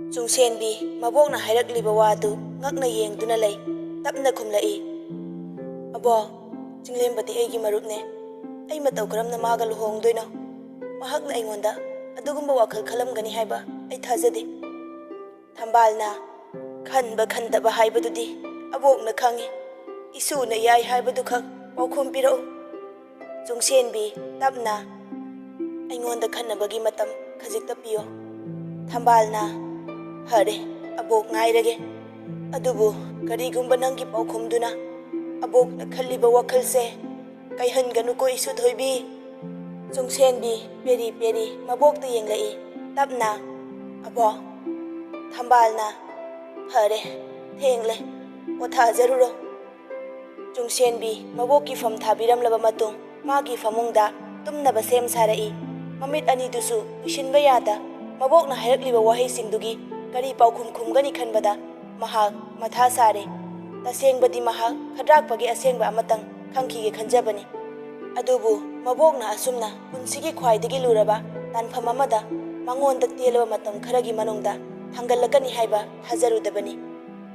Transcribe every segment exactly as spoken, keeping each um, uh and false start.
ꯆꯨꯡꯁꯦꯟꯕꯤ ꯃꯕꯣꯛꯅ ꯍꯥꯏꯔꯛꯂꯤꯕ ꯋꯥꯗꯨ ꯉꯛꯅ ꯌꯦꯡꯗꯨꯅ ꯂꯩ꯫ ꯇꯞꯅ ꯈꯨꯝꯂꯛꯏ, "ꯑꯕꯣ, ꯆꯤꯡꯂꯦꯝꯕꯗꯤ ꯑꯩꯒꯤ ꯃꯔꯨꯞꯅꯦ꯫ ꯑꯩ ꯃꯇꯧ ꯀꯔꯝꯅ ꯃꯥꯒ ꯂꯨꯍꯣꯡꯗꯣꯏꯅꯣ? ꯃꯍꯥꯛꯅ ꯑꯩꯉꯣꯟꯗ ꯑꯗꯨꯒꯨꯝꯕ ꯋꯥꯈꯜ ꯈꯜꯂꯝꯒꯅꯤ ꯍꯥꯏꯕ ꯑꯩ ꯊꯥꯖꯗꯦ꯫" ꯊꯝꯕꯥꯜꯅ, "ꯈꯟꯕ ꯈꯟꯗꯕ ꯍꯥꯏꯕꯗꯨꯗꯤ ꯑꯕꯣꯛꯅ ꯈꯪꯏ꯫ ꯏꯁꯨꯅ ꯌꯥꯏ ꯍꯥꯏꯕꯗꯨꯈꯛ ꯄꯥꯎꯈꯨꯝ ꯄꯤꯔꯛꯎ꯫" ꯆꯨꯡꯁꯦꯟꯕꯤ ꯇꯞꯅ, "ꯑꯩꯉꯣꯟꯗ ꯈꯟꯅꯕꯒꯤ ꯃꯇꯝ ꯈꯖꯤꯛꯇ ꯄꯤꯌꯣ꯫" ꯊꯝꯕꯥꯜꯅ, "ꯐꯔꯦ, ꯑꯕꯣꯛ ꯉꯥꯏꯔꯒꯦ꯫ ꯑꯗꯨꯕꯨ ꯀꯔꯤꯒꯨꯝꯕ ꯅꯪꯒꯤ ꯄꯥꯎꯈꯨꯝꯗꯨꯅ ꯑꯕꯣꯛꯅ ꯈꯜꯂꯤꯕ ꯋꯥꯈꯜꯁꯦ ꯀꯥꯏꯍꯟꯒꯅꯨꯀꯣ, ꯏꯁꯨ ꯊꯣꯏꯕꯤ꯫" ꯆꯨꯡꯁꯦꯟꯕꯤ ꯄꯦꯔꯤ ꯄꯦꯔꯤ ꯃꯕꯣꯛꯇ ꯌꯦꯡꯂꯛꯏ꯫ ꯇꯞꯅ, "ꯑꯕꯣꯛ꯫" ꯊꯝꯕꯥꯜꯅ, "ꯐꯔꯦ, ꯊꯦꯡꯂꯦ, ꯄꯣꯊꯥꯖꯔꯨꯔꯣ꯫" ꯆꯨꯡꯁꯦꯟꯕꯤ ꯃꯕꯣꯛꯀꯤ ꯐꯝ ꯊꯥꯕꯤꯔꯝꯂꯕ ꯃꯇꯨꯡ ꯃꯥꯒꯤ ꯐꯃꯨꯡꯗ ꯇꯨꯝꯅꯕ ꯁꯦꯝ ꯁꯥꯔꯛꯏ꯫ ꯃꯃꯤꯠ ꯑꯅꯤꯗꯨꯁꯨ ꯎꯏꯁꯤꯟꯕ ꯌꯥꯗ ꯃꯕꯣꯛꯅ ꯍꯥꯏꯔꯛꯂꯤꯕ ꯋꯥꯍꯩꯁꯤꯡꯗꯨꯒꯤ ꯀꯔꯤ ꯄꯥꯎꯈꯨꯝ ꯈꯨꯝꯒꯅꯤ ꯈꯟꯕꯗ ꯃꯍꯥꯛ ꯃꯊꯥ ꯁꯥꯔꯦ꯫ ꯇꯁꯦꯡꯕꯗꯤ ꯃꯍꯥꯛ ꯈꯗ꯭ꯔꯥꯛꯄꯒꯤ ꯑꯁꯦꯡꯕ ꯑꯃꯇꯪ ꯈꯪꯈꯤꯒꯦ ꯈꯟꯖꯕꯅꯤ꯫ ꯑꯗꯨꯕꯨ ꯃꯕꯣꯛꯅ ꯑꯁꯨꯝꯅ ꯄꯨꯟꯁꯤꯒꯤ ꯈ꯭ꯋꯥꯏꯗꯒꯤ ꯂꯨꯔꯕ ꯇꯥꯟꯐꯝ ꯑꯃꯗ ꯃꯉꯣꯟꯗ ꯇꯦꯜꯂꯕ ꯃꯇꯝ ꯈꯔꯒꯤ ꯃꯅꯨꯡꯗ ꯊꯥꯡꯒꯠꯂꯛꯀꯅꯤ ꯍꯥꯏꯕ ꯊꯥꯖꯔꯨꯗꯕꯅꯤ꯫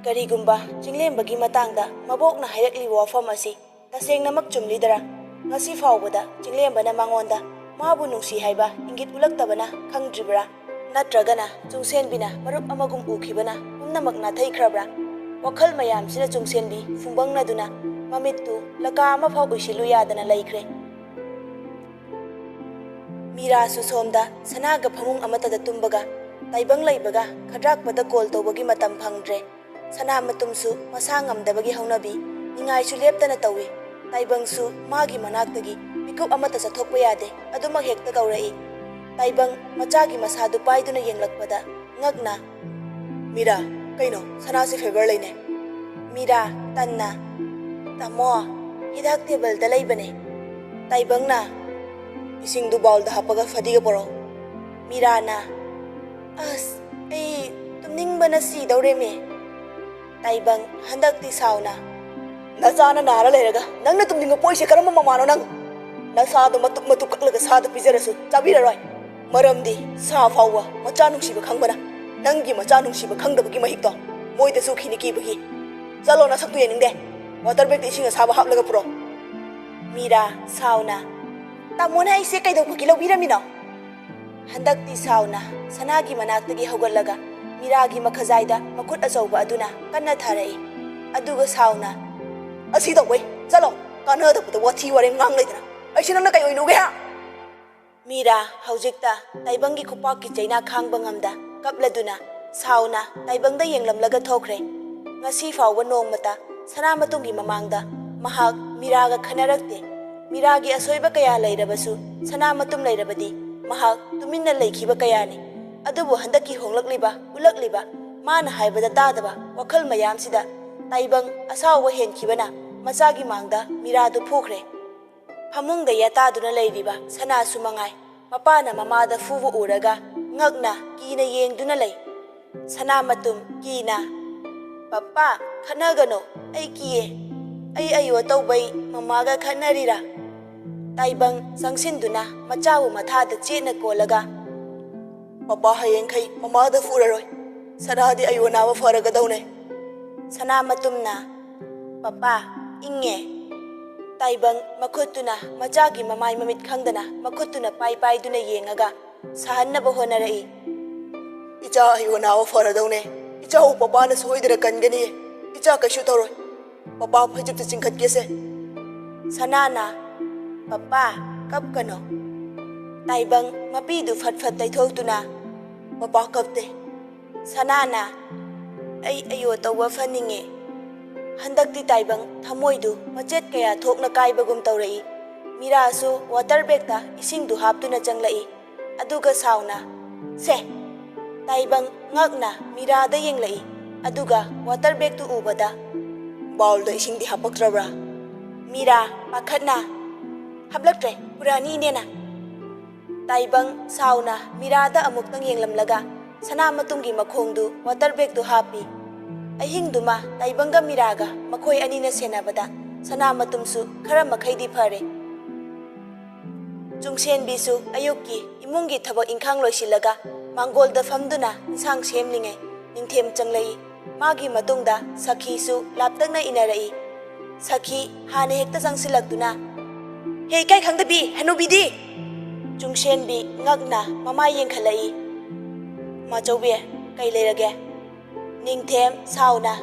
ꯀꯔꯤꯒꯨꯝꯕ ꯆꯤꯡꯂꯦꯝꯕꯒꯤ ꯃꯇꯥꯡꯗ ꯃꯕꯣꯛꯅ ꯍꯥꯏꯔꯛꯂꯤꯕ ꯋꯥꯐꯝ ꯑꯁꯤ ꯇꯁꯦꯡꯅꯃꯛ ꯆꯨꯝꯂꯤꯗꯔꯥ? ꯉꯁꯤ ꯐꯥꯎꯕꯗ ꯆꯤꯡꯂꯦꯝꯕꯅ ꯃꯉꯣꯟꯗ ꯃꯥꯕꯨ ꯅꯨꯡꯁꯤ ꯍꯥꯏꯕ ꯏꯪꯒꯤꯠ ꯎꯠꯂꯛꯇꯕꯅ ꯈꯪꯗ꯭ꯔꯤꯕ꯭ꯔꯥ? ꯅꯠꯇ꯭ꯔꯒꯅ ꯆꯨꯡꯁꯦꯟꯕꯤꯅ ꯃꯔꯨꯞ ꯑꯃꯒꯨꯝ ꯎꯈꯤꯕꯅ ꯄꯨꯝꯅꯃꯛ ꯅꯥꯊꯩꯈ꯭ꯔꯕ꯭ꯔꯥ? ꯋꯥꯈꯜ ꯃꯌꯥꯝꯁꯤꯅ ꯆꯨꯡꯁꯦꯟꯕꯤ ꯐꯨꯡꯕꯪꯅꯗꯨꯅ ꯃꯃꯤꯠꯇꯨ ꯂꯀꯥ ꯑꯃꯐꯥꯎ ꯎꯏꯁꯤꯜꯂꯨ ꯌꯥꯗꯅ ꯂꯩꯈ꯭ꯔꯦ꯫ ꯃꯤꯔꯥꯁꯨ ꯁꯣꯝꯗ ꯁꯅꯥꯒ ꯐꯃꯨꯡ ꯑꯃꯠꯇꯗ ꯇꯨꯝꯕꯒ ꯇꯥꯏꯕꯪ ꯂꯩꯕꯒ ꯈꯗ꯭ꯔꯥꯛꯄꯗ ꯀꯣꯜ ꯇꯧꯕꯒꯤ ꯃꯇꯝ ꯐꯪꯗ꯭ꯔꯦ꯫ ꯁꯅꯥ ꯃꯇꯨꯝꯁꯨ ꯃꯁꯥ ꯉꯝꯗꯕꯒꯤ ꯍꯧꯅꯕꯤ ꯅꯤꯡꯉꯥꯏꯁꯨ ꯂꯦꯞꯇꯅ ꯇꯧꯏ꯫ ꯇꯥꯏꯕꯪꯁꯨ ꯃꯥꯒꯤ ꯃꯅꯥꯛꯇꯒꯤ ꯃꯤꯀꯨꯞ ꯑꯃꯠꯇ ꯆꯠꯊꯣꯛꯄ ꯌꯥꯗꯦ, ꯑꯗꯨꯃꯛ ꯍꯦꯛꯇ ꯀꯧꯔꯛꯏ꯫ ꯇꯥꯏꯕꯪ ꯃꯆꯥꯒꯤ ꯃꯁꯥꯗꯨ ꯄꯥꯏꯗꯨꯅ ꯌꯦꯡꯂꯛꯄꯗ ꯉꯛꯅ, "ꯃꯤꯔꯥ, ꯀꯩꯅꯣ, ꯁꯅꯥꯁꯦ ꯐꯦꯕꯔ ꯂꯩꯅꯦ?" ꯃꯤꯔꯥ ꯇꯟꯅ, "ꯇꯥꯃꯣ, ꯍꯤꯗꯥꯛ ꯇꯦꯕꯜꯗ ꯂꯩꯕꯅꯦ꯫" ꯇꯥꯏꯕꯪꯅ, "ꯏꯁꯤꯡꯗꯨ ꯕꯥꯎꯜꯗ ꯍꯥꯞꯄꯒ ꯐꯗꯤꯒ ꯄꯣꯔꯛꯑꯣ꯫" ꯃꯤꯔꯥꯅ, "ꯑꯁ, ꯑꯩ ꯇꯨꯝꯅꯤꯡꯕꯅ ꯁꯤꯗꯧꯔꯦꯃꯤ꯫" ꯇꯥꯏꯕꯪ ꯍꯟꯗꯛꯇꯤ ꯁꯥꯎꯅ, "ꯅꯆꯥꯅ ꯅꯥꯔ ꯂꯩꯔꯒ ꯅꯪꯅ ꯇꯨꯝꯅꯤꯡꯕ ꯄꯣꯛꯏꯁꯦ ꯀꯔꯝꯕ ꯃꯃꯥꯅꯣ ꯅꯪ? ꯅꯁꯥꯗꯣ ꯃꯇꯨꯞ ꯃꯇꯨꯞ ꯀꯛꯂꯒ ꯁꯥꯗ ꯄꯤꯖꯔꯁꯨ ꯆꯥꯕꯤꯔꯔꯣꯏ꯫ ꯃꯔꯝꯗꯤ ꯁꯥ ꯐꯥꯎꯕ ꯃꯆꯥ ꯅꯨꯡꯁꯤꯕ ꯈꯪꯕꯅ꯫" ꯅꯪꯒꯤ ꯃꯆꯥ ꯅꯨꯡꯁꯤꯕ ꯈꯪꯗꯕꯒꯤ ꯃꯍꯤꯛꯇꯣ ꯃꯣꯏꯗꯁꯨ ꯈꯤꯅꯤ ꯀꯤꯕꯒꯤ꯫ ꯆꯠꯂꯣ, ꯅꯁꯛꯇꯨ ꯌꯦꯡꯅꯤꯡꯗꯦ꯫ ꯋꯥꯇꯔ ꯕꯦꯒꯇ ꯏꯁꯤꯡ ꯑꯁꯥꯕ ꯍꯥꯞꯂꯒ ꯄꯨꯔꯛꯑꯣ꯫ ꯃꯤꯔꯥ, ꯁꯥꯎꯅ, "ꯇꯥꯃꯣꯅ ꯑꯩꯁꯦ ꯀꯩꯗꯧꯕꯒꯤ ꯂꯧꯕꯤꯔꯝꯃꯤꯅꯣ?" ꯍꯟꯗꯛꯇꯤ ꯁꯥꯎꯅ ꯁꯅꯥꯒꯤ ꯃꯅꯥꯛꯇꯒꯤ ꯍꯧꯒꯠꯂꯒ ꯃꯤꯔꯥꯒꯤ ꯃꯈꯖꯥꯏꯗ ꯃꯈꯨꯠ ꯑꯆꯧꯕ ꯑꯗꯨꯅ ꯀꯟꯅ ꯊꯥꯔꯛꯏ꯫ ꯑꯗꯨꯒ ꯁꯥꯎꯅ, "ꯑꯁꯤ ꯇꯧꯕꯩ, ꯆꯠꯂꯣ, ꯀꯥꯟꯅꯗꯕꯗ ꯋꯥꯊꯤ ꯋꯥꯔꯦꯝ ꯉꯥꯡ ꯂꯩꯗꯅ꯫ ꯑꯩꯁꯦ ꯅꯪꯅ ꯀꯩ ꯑꯣꯏꯅ ꯎꯒꯦ, ꯍꯥ?" ꯃꯤꯔꯥ ꯍꯧꯖꯤꯛꯇ ꯇꯥꯏꯕꯪꯒꯤ ꯈꯨꯄꯥꯛꯀꯤ ꯆꯩꯅꯥ ꯈꯥꯡꯕ ꯉꯝꯗ ꯀꯞꯂꯗꯨꯅ ꯁꯥꯎꯅ ꯇꯥꯏꯕꯪꯗ ꯌꯦꯡꯂꯝꯂꯒ ꯊꯣꯛꯈ꯭ꯔꯦ꯫ ꯉꯁꯤ ꯐꯥꯎꯕ ꯅꯣꯡꯃꯇ ꯁꯅꯥꯃꯇꯨꯝꯒꯤ ꯃꯃꯥꯡꯗ ꯃꯍꯥꯛ ꯃꯤꯔꯥꯒ ꯈꯟꯅꯔꯛꯇꯦ꯫ ꯃꯤꯔꯥꯒꯤ ꯑꯁꯣꯏꯕ ꯀꯌꯥ ꯂꯩꯔꯕꯁꯨ, ꯁꯅꯥꯃꯇꯨꯝ ꯂꯩꯔꯕꯗꯤ ꯃꯍꯥꯛ ꯇꯨꯃꯤꯟꯅ ꯂꯩꯈꯤꯕ ꯀꯌꯥꯅꯤ꯫ ꯑꯗꯨꯕꯨ ꯍꯟꯗꯛꯀꯤ ꯍꯣꯡꯂꯛꯂꯤꯕ, ꯎꯠꯂꯛꯂꯤꯕ, ꯃꯥꯅ ꯍꯥꯏꯕꯗ ꯇꯥꯗꯕ ꯋꯥꯈꯜ ꯃꯌꯥꯝꯁꯤꯗ ꯇꯥꯏꯕꯪ ꯑꯁꯥꯎꯕ ꯍꯦꯟꯈꯤꯕꯅ ꯃꯆꯥꯒꯤ ꯃꯥꯡꯗ ꯃꯤꯔꯥꯗꯨ ꯐꯨꯈ꯭ꯔꯦ꯫ ꯐꯃꯨꯡꯗ ꯌꯥꯇꯥꯗꯨꯅ ꯂꯩꯔꯤꯕ ꯁꯅꯥꯁꯨ ꯃꯉꯥꯏ, ꯃꯄꯥꯅ ꯃꯃꯥꯗ ꯐꯨꯕ ꯎꯔꯒ ꯉꯛꯅ ꯀꯤꯅ ꯌꯦꯡꯗꯨꯅ ꯂꯩ꯫ ꯁꯅꯥꯃꯇꯨꯝ, ꯀꯤꯅ, "ꯄꯄꯥ, ꯈꯠꯅꯒꯅꯣ, ꯑꯩ ꯀꯤꯌꯦ꯫ ꯑꯩ ꯑꯌꯣ ꯇꯧꯕꯩ ꯃꯃꯥꯒ ꯈꯠꯅꯔꯤꯔꯥ?" ꯇꯥꯏꯕꯪ ꯆꯪꯁꯤꯟꯗꯨꯅ ꯃꯆꯥꯕꯨ ꯃꯊꯥꯗ ꯆꯦꯠꯅ ꯀꯣꯜꯂꯒ, "ꯄꯄꯥ ꯍꯌꯦꯡꯈꯩ ꯃꯃꯥꯗ ꯐꯨꯔꯔꯣꯏ꯫ ꯁꯅꯥꯗꯤ ꯑꯌꯣ ꯅꯥꯕ ꯐꯔꯒꯗꯧꯅꯦ꯫" ꯁꯅꯥꯃꯇꯨꯝꯅ, "ꯄꯄꯥ, ꯏꯪꯉꯦ꯫" ꯇꯥꯏꯕꯪ ꯃꯈꯨꯠꯇꯨꯅ ꯃꯆꯥꯒꯤ ꯃꯃꯥꯏ ꯃꯃꯤꯠ ꯈꯪꯗꯅ ꯃꯈꯨꯠꯇꯨꯅ ꯄꯥꯏ ꯄꯥꯏꯗꯨꯅ ꯌꯦꯡꯉꯒ ꯁꯥꯍꯟꯅꯕ ꯍꯣꯠꯅꯔꯛꯏ꯫ "ꯏꯆꯥ ꯑꯌꯣ ꯅꯥꯕ ꯐꯔꯗꯧꯅꯦ꯫ ꯏꯆꯥꯕꯨ ꯄꯄꯥꯅ ꯁꯣꯏꯗꯅ ꯀꯟꯒꯅꯤ꯫ ꯏꯆꯥ ꯀꯩꯁꯨ ꯇꯧꯔꯣꯏ꯫ ꯄꯄꯥ ꯐꯩꯖꯨꯞꯇ ꯆꯤꯡꯈꯠꯀꯦꯁꯦ꯫" ꯁꯅꯥꯅ, "ꯄꯄꯥ, ꯀꯞꯀꯅꯣ꯫" ꯇꯥꯏꯕꯪ ꯃꯄꯤꯗꯨ ꯐꯠ ꯐꯠ ꯇꯩꯊꯣꯛꯇꯨꯅ, "ꯄꯄꯥ ꯀꯞꯇꯦ꯫" ꯁꯅꯥꯅ, "ꯑꯩ ꯑꯌꯣ ꯇꯧꯕ ꯐꯅꯤꯡꯉꯦ꯫" ꯍꯟꯗꯛꯇꯤ ꯇꯥꯏꯕꯪ ꯊꯃꯣꯏꯗꯨ ꯃꯆꯦꯠ ꯀꯌꯥ ꯊꯣꯛꯅ ꯀꯥꯏꯕꯒꯨꯝ ꯇꯧꯔꯛꯏ꯫ ꯃꯤꯔꯥꯁꯨ ꯋꯥꯇꯔ ꯕꯦꯒꯇ ꯏꯁꯤꯡꯗꯨ ꯍꯥꯞꯇꯨꯅ ꯆꯪꯂꯛꯏ꯫ ꯑꯗꯨꯒ ꯁꯥꯎꯅ, "ꯁꯦ!" ꯇꯥꯏꯕꯪ ꯉꯛꯅ ꯃꯤꯔꯥꯗ ꯌꯦꯡꯂꯛꯏ꯫ ꯑꯗꯨꯒ ꯋꯥꯇꯔ ꯕꯦꯒꯇꯨ ꯎꯕꯗ, "ꯕꯥꯎꯜꯗ ꯏꯁꯤꯡꯗꯤ ꯍꯥꯞꯄꯛꯇ꯭ꯔꯕ꯭ꯔꯥ?" ꯃꯤꯔꯥ ꯄꯥꯈꯠꯅ, "ꯍꯥꯞꯂꯛꯇ꯭ꯔꯦ, ꯄꯨꯔꯛꯑꯅꯤ ꯏꯅꯦꯅ꯫" ꯇꯥꯏꯕꯪ ꯁꯥꯎꯅ ꯃꯤꯔꯥꯗ ꯑꯃꯨꯛꯇꯪ ꯌꯦꯡꯂꯝꯂꯒ ꯁꯅꯥꯃꯇꯨꯝꯒꯤ ꯃꯈꯣꯡꯗꯨ ꯋꯥꯇꯔ ꯕꯦꯒꯇꯨ ꯍꯥꯞꯄꯤ꯫ ꯑꯍꯤꯡꯗꯨꯃ ꯇꯥꯏꯕꯪꯒ ꯃꯤꯔꯥꯒ ꯃꯈꯣꯏ ꯑꯅꯤꯅ ꯁꯦꯟꯅꯕꯗ ꯁꯅꯥꯃꯇꯨꯝꯁꯨ ꯈꯔ ꯃꯈꯩꯗꯤ ꯐꯔꯦ꯫ ꯆꯨꯡꯁꯦꯟꯕꯤꯁꯨ ꯑꯌꯨꯛꯀꯤ ꯏꯃꯨꯡꯒꯤ ꯊꯕꯛ ꯏꯪꯈꯥꯡ ꯂꯣꯏꯁꯤꯜꯂꯒ ꯃꯥꯡꯒꯣꯜꯗ ꯐꯝꯗꯨꯅ ꯏꯟꯁꯥꯡ ꯁꯦꯝꯂꯤꯉꯩ ꯅꯤꯡꯊꯦꯝ ꯆꯪꯂꯛꯏ꯫ ꯃꯥꯒꯤ ꯃꯇꯨꯡꯗ ꯁꯈꯤꯁꯨ ꯂꯥꯞꯇꯛꯅ ꯏꯟꯅꯔꯛꯏ꯫ ꯁꯈꯤ ꯍꯥꯟꯅ ꯍꯦꯛꯇ ꯆꯪꯁꯤꯜꯂꯛꯇꯨꯅ, "ꯍꯦ, ꯏꯀꯥꯏ ꯈꯪꯗꯕꯤ, ꯍꯅꯨꯕꯤꯗꯤ!" ꯆꯨꯡꯁꯦꯟꯕꯤ ꯉꯛꯅ ꯃꯃꯥꯏ ꯌꯦꯡꯈꯠꯂꯛꯏ꯫ "ꯃꯥꯆꯧꯕꯤ, ꯀꯩ ꯂꯩꯔꯒꯦ?" ꯅꯤꯡꯊꯦꯝ ꯁꯥꯎꯅ,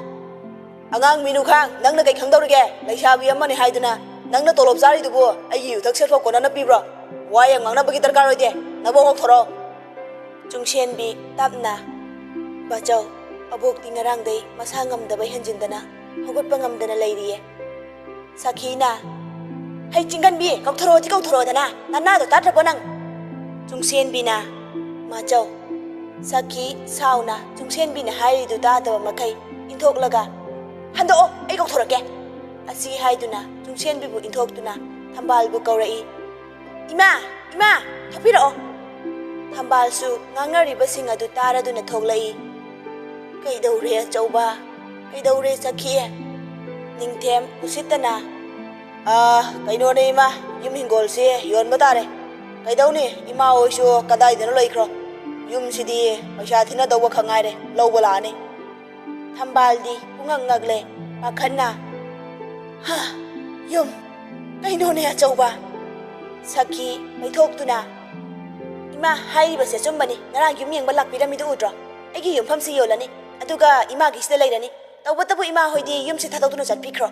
"ꯑꯉꯥꯡ ꯃꯤꯅꯨꯈꯥꯡ, ꯅꯪꯅ ꯀꯩ ꯈꯪꯗꯧꯔꯤꯒꯦ? ꯂꯩꯁꯥꯕꯤ ꯑꯃꯅꯤ ꯍꯥꯏꯗꯨꯅ ꯅꯪꯅ ꯇꯣꯂꯣꯞ ꯆꯥꯔꯤꯗꯨꯕꯨ ꯑꯩꯒꯤ ꯌꯨꯊꯛ ꯁꯦꯠꯐꯥꯎ ꯀꯣꯟꯅꯅ ꯄꯤꯕ꯭ꯔꯣ? ꯋꯥ ꯌꯥꯝ ꯉꯥꯡꯅꯕꯒꯤ ꯗꯔꯀꯥꯔ ꯑꯣꯏꯗꯦ꯫ ꯅꯕꯣꯛ ꯀꯧꯊꯣꯔꯛꯑꯣ꯫" ꯆꯨꯡꯁꯦꯟꯕꯤ ꯇꯞꯅ, "ꯕꯥꯆꯧ, ꯑꯕꯣꯛꯇꯤ ꯉꯔꯥꯡꯗꯩ ꯃꯁꯥ ꯉꯝꯗꯕ ꯍꯦꯟꯖꯤꯟꯗꯅ ꯍꯧꯒꯠꯄ ꯉꯝꯗꯅ ꯂꯩꯔꯤꯌꯦ꯫" ꯁꯈꯤꯅ, "ꯍꯩ ꯆꯤꯡꯒꯟꯕꯤ, ꯀꯧꯊꯣꯔꯛꯑꯣꯗꯤ ꯀꯧꯊꯣꯔꯛꯑꯣꯗꯅ, ꯅꯅꯥꯗꯣ ꯇꯥꯗ꯭ꯔꯕꯣ ꯅꯪ?" ꯆꯨꯡꯁꯦꯟꯕꯤꯅ, "ꯃꯥꯆꯧ꯫" ꯁꯈꯤ ꯁꯥꯎꯅ ꯆꯨꯡꯁꯦꯟꯕꯤꯅ ꯍꯥꯏꯔꯤꯗꯨ ꯇꯥꯗꯕ ꯃꯈꯩ ꯏꯟꯊꯣꯛꯂꯒ, "ꯍꯟꯗꯣꯛꯑꯣ, ꯑꯩ ꯀꯧꯊꯣꯔꯛꯀꯦ꯫" ꯑꯁꯤ ꯍꯥꯏꯗꯨꯅ ꯆꯨꯡꯁꯦꯟꯕꯤꯕꯨ ꯏꯟꯊꯣꯛꯇꯨꯅ ꯊꯝꯕꯥꯜꯕꯨ ꯀꯧꯔꯛꯏ꯫ "ꯏꯃꯥ! ꯏꯃꯥ! ꯊꯣꯛꯄꯤꯔꯛꯑꯣ!" ꯊꯝꯕꯥꯜꯁꯨ ꯉꯥꯡꯅꯔꯤꯕꯁꯤꯡ ꯑꯗꯨ ꯇꯥꯔꯗꯨꯅ ꯊꯣꯛꯂꯛꯏ꯫ "ꯀꯩꯗꯧꯔꯦ ꯑꯆꯧꯕ? ꯀꯩꯗꯧꯔꯦ ꯁꯈꯤ?" ꯅꯤꯡꯊꯦꯝ ꯎꯁꯤꯠꯇꯅ, "ꯑꯥ, ꯀꯩꯅꯣꯅꯦ ꯏꯃꯥ, ꯌꯨꯝ ꯍꯤꯡꯒꯣꯜꯁꯤ ꯌꯣꯟꯕ ꯇꯥꯔꯦ꯫ ꯀꯩꯗꯧꯅꯤ, ꯏꯃꯥ ꯍꯣꯏꯁꯨ ꯀꯗꯥꯏꯗꯅꯣ ꯂꯩꯈ꯭ꯔꯣ꯫ ꯌꯨꯝꯁꯤꯗꯤ ꯄꯩꯁꯥ ꯊꯤꯅꯗꯧꯕ ꯈꯛ ꯉꯥꯏꯔꯦ, ꯂꯧꯕ ꯂꯥꯛꯑꯅꯤ꯫" ꯊꯝꯕꯥꯜꯗꯤ ꯄꯨꯡꯉꯛ ꯉꯛꯂꯦ, ꯄꯥꯈꯠꯅ, "ꯍꯥ, ꯌꯨꯝ? ꯀꯩꯅꯣꯅꯦ ꯑꯆꯧꯕ?" ꯁꯈꯤ ꯄꯩꯊꯣꯛꯇꯨꯅ, "ꯏꯃꯥ, ꯍꯥꯏꯔꯤꯕꯁꯦ ꯑꯆꯨꯝꯕꯅꯤ꯫ ꯉꯔꯥꯡ ꯌꯨꯝ ꯌꯦꯡꯕ ꯂꯥꯛꯄꯤꯔꯝꯃꯤꯗꯨ ꯎꯗ꯭ꯔꯣ? ꯑꯩꯒꯤ ꯌꯨꯝꯐꯝꯁꯤ ꯌꯣꯜꯂꯅꯤ, ꯑꯗꯨꯒ ꯏꯃꯥꯒꯤꯁꯤꯗ ꯂꯩꯔꯅꯤ꯫ ꯇꯧꯕꯇꯕꯨ ꯏꯃꯥ ꯍꯣꯏꯗꯤ ꯌꯨꯝꯁꯤ ꯊꯥꯗꯣꯛꯇꯨꯅ ꯆꯠꯄꯤꯈ꯭ꯔꯣ꯫"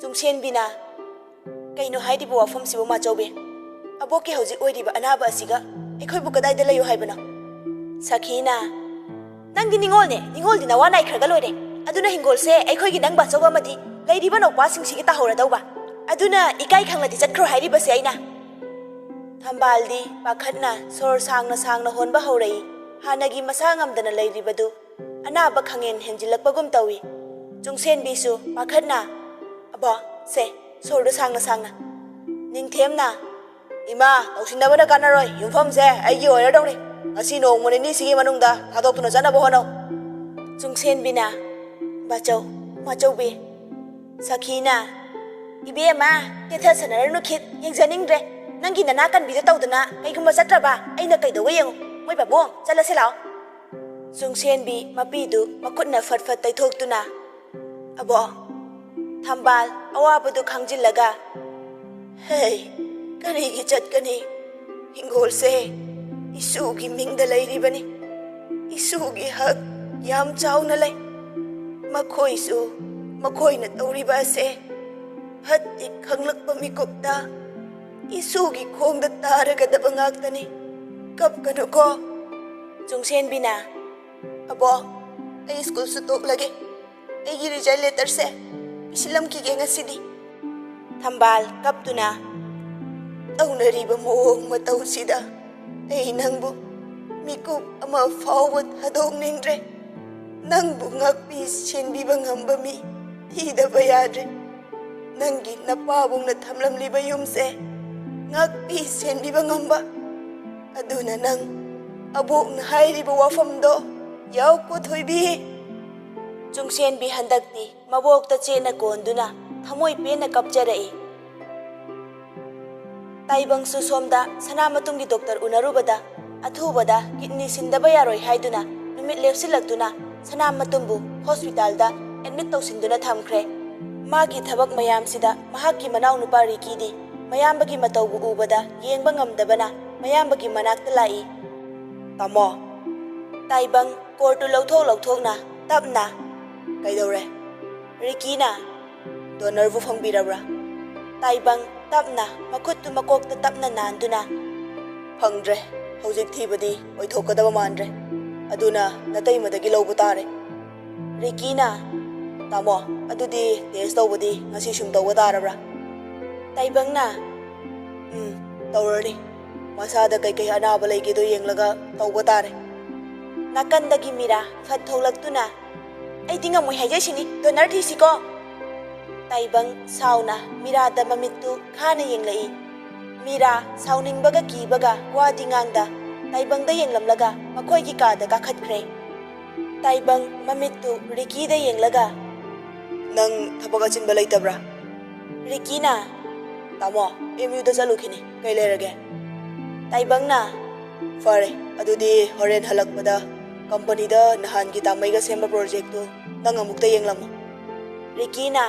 ꯆꯨꯡꯁꯦꯟꯕꯤꯅ, "ꯀꯩꯅꯣ ꯍꯥꯏꯔꯤꯕ ꯋꯥꯐꯝꯁꯤꯕꯨ, ꯃꯥꯆꯧꯕꯤ? ꯑꯕꯣꯛꯀꯤ ꯍꯧꯖꯤꯛ ꯑꯣꯏꯔꯤꯕ ꯑꯅꯥꯕ ꯑꯁꯤꯒ ꯑꯩꯈꯣꯏꯕꯨ ꯀꯗꯥꯏꯗ ꯂꯩꯌꯨ ꯍꯥꯏꯕꯅꯣ?" ꯁꯈꯤꯅ, "ꯅꯪꯗꯤ ꯅꯤꯉꯣꯜꯅꯦ, ꯅꯤꯉꯣꯜꯗꯤ ꯅꯋꯥ ꯅꯥꯏꯈ꯭ꯔꯒ ꯂꯣꯏꯔꯦ꯫ ꯑꯗꯨꯅ ꯍꯤꯡꯒꯣꯜꯁꯦ ꯑꯩꯈꯣꯏꯒꯤ, ꯅꯪ ꯕꯥꯆꯧ ꯑꯃꯗꯤ ꯂꯩꯔꯤꯕ ꯅꯧꯄꯥꯁꯤꯡꯁꯤꯒꯤ ꯇꯥꯍꯧꯔꯗꯧꯕ꯫ ꯑꯗꯨꯅ ꯏꯀꯥꯏ ꯈꯪꯂꯗꯤ ꯆꯠꯈ꯭ꯔꯣ ꯍꯥꯏꯔꯤꯕꯁꯦ ꯑꯩꯅ꯫" ꯊꯝꯕꯥꯜꯗꯤ ꯄꯥꯈꯠꯅ ꯁꯣꯔ ꯁꯥꯡꯅ ꯁꯥꯡꯅ ꯍꯣꯟꯕ ꯍꯧꯔꯛꯏ꯫ ꯍꯥꯟꯅꯒꯤ ꯃꯁꯥ ꯉꯝꯗꯅ ꯂꯩꯔꯤꯕꯗꯨ ꯑꯅꯥꯕ ꯈꯪꯍꯦꯟ ꯍꯦꯟꯖꯤꯜꯂꯛꯄꯒꯨꯝ ꯇꯧꯏ꯫ ꯆꯨꯡꯁꯦꯟꯕꯤꯁꯨ ꯄꯥꯈꯠꯅ, "ꯑꯕꯣ, ꯁꯦ, ꯁꯣꯔꯗꯣ ꯁꯥꯡꯅ ꯁꯥꯡꯅ꯫" ꯅꯤꯡꯊꯦꯝꯅ, "ꯏꯃꯥ, ꯇꯧꯁꯤꯟꯅꯕꯅ ꯀꯥꯟꯅꯔꯣꯏ, ꯌꯨꯝꯐꯝꯁꯦ ꯑꯩꯒꯤ ꯑꯣꯏꯔꯗꯧꯅꯤ꯫ ꯉꯁꯤ ꯅꯣꯡꯃ ꯅꯤꯅꯤꯁꯤꯒꯤ ꯃꯅꯨꯡꯗ ꯊꯥꯗꯣꯛꯇꯨꯅ ꯆꯠꯅꯕ ꯍꯣꯠꯅꯧ꯫" ꯆꯨꯡꯁꯦꯟꯕꯤꯅ, "ꯕꯥꯆꯧ, ꯃꯥꯆꯧꯕꯤ꯫" ꯁꯈꯤꯅ, "ꯏꯕꯦꯝꯃ, ꯀꯦꯊ ꯁꯥꯟꯅꯔꯅꯨ ꯈꯤꯠ, ꯌꯦꯡꯖꯅꯤꯡꯗ꯭ꯔꯦ꯫" ꯅꯪꯒꯤ ꯅꯅꯥ ꯀꯟꯕꯤꯗꯣ ꯇꯧꯗꯅ ꯀꯩꯒꯨꯝꯕ ꯆꯠꯇ꯭ꯔꯕ ꯑꯩꯅ ꯀꯩꯗꯧꯕ ꯌꯦꯡꯉꯨ꯫ ꯃꯣꯏ ꯄꯥꯕꯨꯡ, ꯆꯠꯂꯁꯦ ꯂꯥꯛꯑꯣ꯫ ꯆꯨꯡꯁꯦꯟꯕꯤ ꯃꯄꯤꯗꯨ ꯃꯈꯨꯠꯅ ꯐꯠ ꯐꯠ ꯇꯩꯊꯣꯛꯇꯨꯅ, "ꯑꯕꯣ, ꯊꯝꯕꯥꯜ ꯑꯋꯥꯕꯗꯨ ꯈꯥꯡꯖꯤꯜꯂꯒ, ꯍꯦ, ꯀꯔꯤꯒꯤ ꯆꯠꯀꯅꯤ? ꯍꯤꯡꯒꯣꯜꯁꯦ ꯏꯁꯨꯒꯤ ꯃꯤꯡꯗ ꯂꯩꯔꯤꯕꯅꯤ꯫ ꯏꯁꯨꯒꯤ ꯍꯛ ꯌꯥꯝ ꯆꯥꯎꯅ ꯂꯩ꯫ ꯃꯈꯣꯏꯁꯨ ꯃꯈꯣꯏꯅ ꯇꯧꯔꯤꯕ ꯑꯁꯦ ꯐꯠꯇꯦ ꯈꯪꯂꯛꯄ ꯃꯤꯀꯨꯞꯇ ꯏꯁꯨꯒꯤ ꯈꯣꯡꯗ ꯇꯥꯔꯒꯗꯕ ꯉꯥꯛꯇꯅꯤ꯫ ꯀꯞꯀꯅꯨꯀꯣ꯫" ꯆꯨꯡꯁꯦꯟꯕꯤꯅ, "ꯑꯕꯣ, ꯑꯩ ꯁ꯭ꯀꯨꯜꯁꯨ ꯇꯣꯛꯂꯒꯦ꯫ ꯑꯩꯒꯤ ꯔꯤꯖꯜ ꯂꯦꯇꯔꯁꯦ ꯄꯤꯁꯤꯜꯂꯝꯈꯤꯒꯦ ꯉꯁꯤꯗꯤ꯫" ꯊꯝꯕꯥꯜ ꯀꯞꯇꯨꯅ, "ꯇꯧꯅꯔꯤꯕ ꯃꯑꯣꯡ ꯃꯇꯧꯁꯤꯗ ꯑꯩ ꯅꯪꯕꯨ ꯃꯤꯀꯨꯞ ꯑꯃ ꯐꯥꯎꯕ ꯊꯥꯗꯣꯛꯅꯤꯡꯗ꯭ꯔꯦ꯫ ꯅꯪꯕꯨ ꯉꯥꯛꯄꯤ ꯁꯦꯟꯕꯤꯕ ꯉꯝꯕ ꯃꯤ ꯊꯤꯗꯕ ꯌꯥꯗ꯭ꯔꯦ꯫ ꯅꯪꯒꯤ ꯅꯄꯥꯕꯨꯡꯅ ꯊꯝꯂꯝꯂꯤꯕ ꯌꯨꯝꯁꯦ ꯉꯥꯛꯄꯤ ꯁꯦꯟꯕꯤꯕ ꯉꯝꯕ꯫ ꯑꯗꯨꯅ ꯅꯪ ꯑꯕꯣꯛꯅ ꯍꯥꯏꯔꯤꯕ ꯋꯥꯐꯝꯗꯣ ꯌꯥꯎꯀꯣ ꯊꯣꯏꯕꯤ꯫" ꯆꯨꯡꯁꯦꯟꯕꯤ ꯍꯟꯗꯛꯇꯤ ꯃꯕꯣꯛꯇ ꯆꯦꯠꯅ ꯀꯣꯟꯗꯨꯅ ꯊꯃꯣꯏ ꯄꯦꯟꯅ ꯀꯞꯆꯔꯛꯏ꯫ ꯇꯥꯏꯕꯪꯁꯨ ꯁꯣꯝꯗ ꯁꯅꯥꯃꯇꯨꯝꯒꯤ ꯗꯣꯛꯇꯔ ꯎꯅꯔꯨꯕꯗ ꯑꯊꯨꯕꯗ ꯀꯤꯗꯅꯤ ꯁꯤꯟꯗꯕ ꯌꯥꯔꯣꯏ ꯍꯥꯏꯗꯨꯅ ꯅꯨꯃꯤꯠ ꯂꯦꯞꯁꯤꯜꯂꯛꯇꯨꯅ ꯁꯅꯥꯃꯇꯨꯝꯕꯨ ꯍꯣꯁꯄꯤꯇꯥꯜꯗ ꯑꯦꯗꯃꯤꯠ ꯇꯧꯁꯤꯟꯗꯨꯅ ꯊꯝꯈ꯭ꯔꯦ꯫ ꯃꯥꯒꯤ ꯊꯕꯛ ꯃꯌꯥꯝꯁꯤꯗ ꯃꯍꯥꯛꯀꯤ ꯃꯅꯥꯎꯅꯨꯄꯥ ꯔꯤꯀꯤꯗꯤ ꯃꯌꯥꯝꯕꯒꯤ ꯃꯇꯧꯕꯨ ꯎꯕꯗ ꯌꯦꯡꯕ ꯉꯝꯗꯕꯅ ꯃꯌꯥꯝꯕꯒꯤ ꯃꯅꯥꯛꯇ ꯂꯥꯛꯏ꯫ "ꯇꯥꯃꯣ꯫" ꯇꯥꯏꯕꯪ ꯀꯣꯔꯠꯇꯨ ꯂꯧꯊꯣꯛ ꯂꯧꯊꯣꯛꯅ ꯇꯞꯅ, "ꯀꯩꯗꯧꯔꯦ?" ꯔꯤꯀꯤꯅ, "ꯗꯣꯅꯔꯕꯨ ꯐꯪꯕꯤꯔꯕ꯭ꯔꯥ?" ꯇꯥꯏꯕꯪ ꯇꯞꯅ ꯃꯈꯨꯠꯇꯨ ꯃꯀꯣꯛꯇ ꯇꯞꯅ ꯅꯥꯟꯗꯨꯅ, "ꯐꯪꯗ꯭ꯔꯦ꯫ ꯍꯧꯖꯤꯛ ꯊꯤꯕꯗꯤ ꯑꯣꯏꯊꯣꯛꯀꯗꯕ ꯃꯥꯟꯗ꯭ꯔꯦ꯫ ꯑꯗꯨꯅ ꯅꯇꯩꯃꯗꯒꯤ ꯂꯧꯕ ꯇꯥꯔꯦ꯫" ꯔꯤꯀꯤꯅ, "ꯇꯥꯃꯣ, ꯑꯗꯨꯗꯤ ꯇꯦꯁ ꯇꯧꯕꯗꯤ ꯉꯁꯤ ꯁꯨꯝ ꯇꯧꯕ ꯇꯥꯔꯕ꯭ꯔꯥ?" ꯇꯥꯏꯕꯪꯅ, "ꯎꯝ, ꯇꯧꯔꯅꯤ꯫ ꯃꯁꯥꯗ ꯀꯩꯀꯩ ꯑꯅꯥꯕ ꯂꯩꯒꯦꯗꯣ ꯌꯦꯡꯂꯒ ꯇꯧꯕ ꯇꯥꯔꯦ꯫" ꯅꯥꯀꯟꯗꯒꯤ ꯃꯤꯔꯥ ꯐꯠ ꯊꯣꯛꯂꯛꯇꯨꯅ, "ꯑꯩꯗꯤ ꯉꯝꯃꯣꯏ ꯍꯥꯏꯖꯩꯁꯤꯅꯤ, ꯗꯣꯅꯔ ꯊꯤꯁꯤꯀꯣ꯫" ꯇꯥꯏꯕꯪ ꯁꯥꯎꯅ ꯃꯤꯔꯥꯗ ꯃꯃꯤꯠꯇꯨ ꯈꯥꯅ ꯌꯦꯡꯂꯛꯏ꯫ ꯃꯤꯔꯥ ꯁꯥꯎꯅꯤꯡꯕꯒ ꯀꯤꯕꯒ ꯋꯥꯗꯤ ꯉꯥꯡꯗ ꯇꯥꯏꯕꯪꯗ ꯌꯦꯡꯂꯝꯂꯒ ꯃꯈꯣꯏꯒꯤ ꯀꯥꯗ ꯀꯥꯈꯠꯈ꯭ꯔꯦ꯫ ꯇꯥꯏꯕꯪ ꯃꯃꯤꯠꯇꯨ ꯔꯤꯀꯤꯗ ꯌꯦꯡꯂꯒ, "ꯅꯪ ꯊꯕꯛ ꯑꯆꯤꯟꯕ ꯂꯩꯇꯕ꯭ꯔꯥ?" ꯔꯤꯀꯤꯅ, "ꯇꯥꯃꯣ, ꯑꯦꯝ ꯌꯨꯗ ꯆꯠꯂꯨꯈꯤꯅꯤ, ꯀꯩ ꯂꯩꯔꯒꯦ?" ꯇꯥꯏꯕꯪꯅ, "ꯐꯔꯦ, ꯑꯗꯨꯗꯤ ꯍꯣꯔꯦꯟ ꯍꯜꯂꯛꯄꯗ ꯀꯝꯄꯅꯤꯗ ꯅꯍꯥꯟꯒꯤ ꯇꯥꯃꯩꯒ ꯁꯦꯝꯕ ꯄ꯭ꯔꯣꯖꯦꯛꯇꯨ ꯅꯪ ꯑꯃꯨꯛꯇ ꯌꯦꯡꯂꯝꯃꯣ꯫" ꯔꯤꯀꯤꯅ,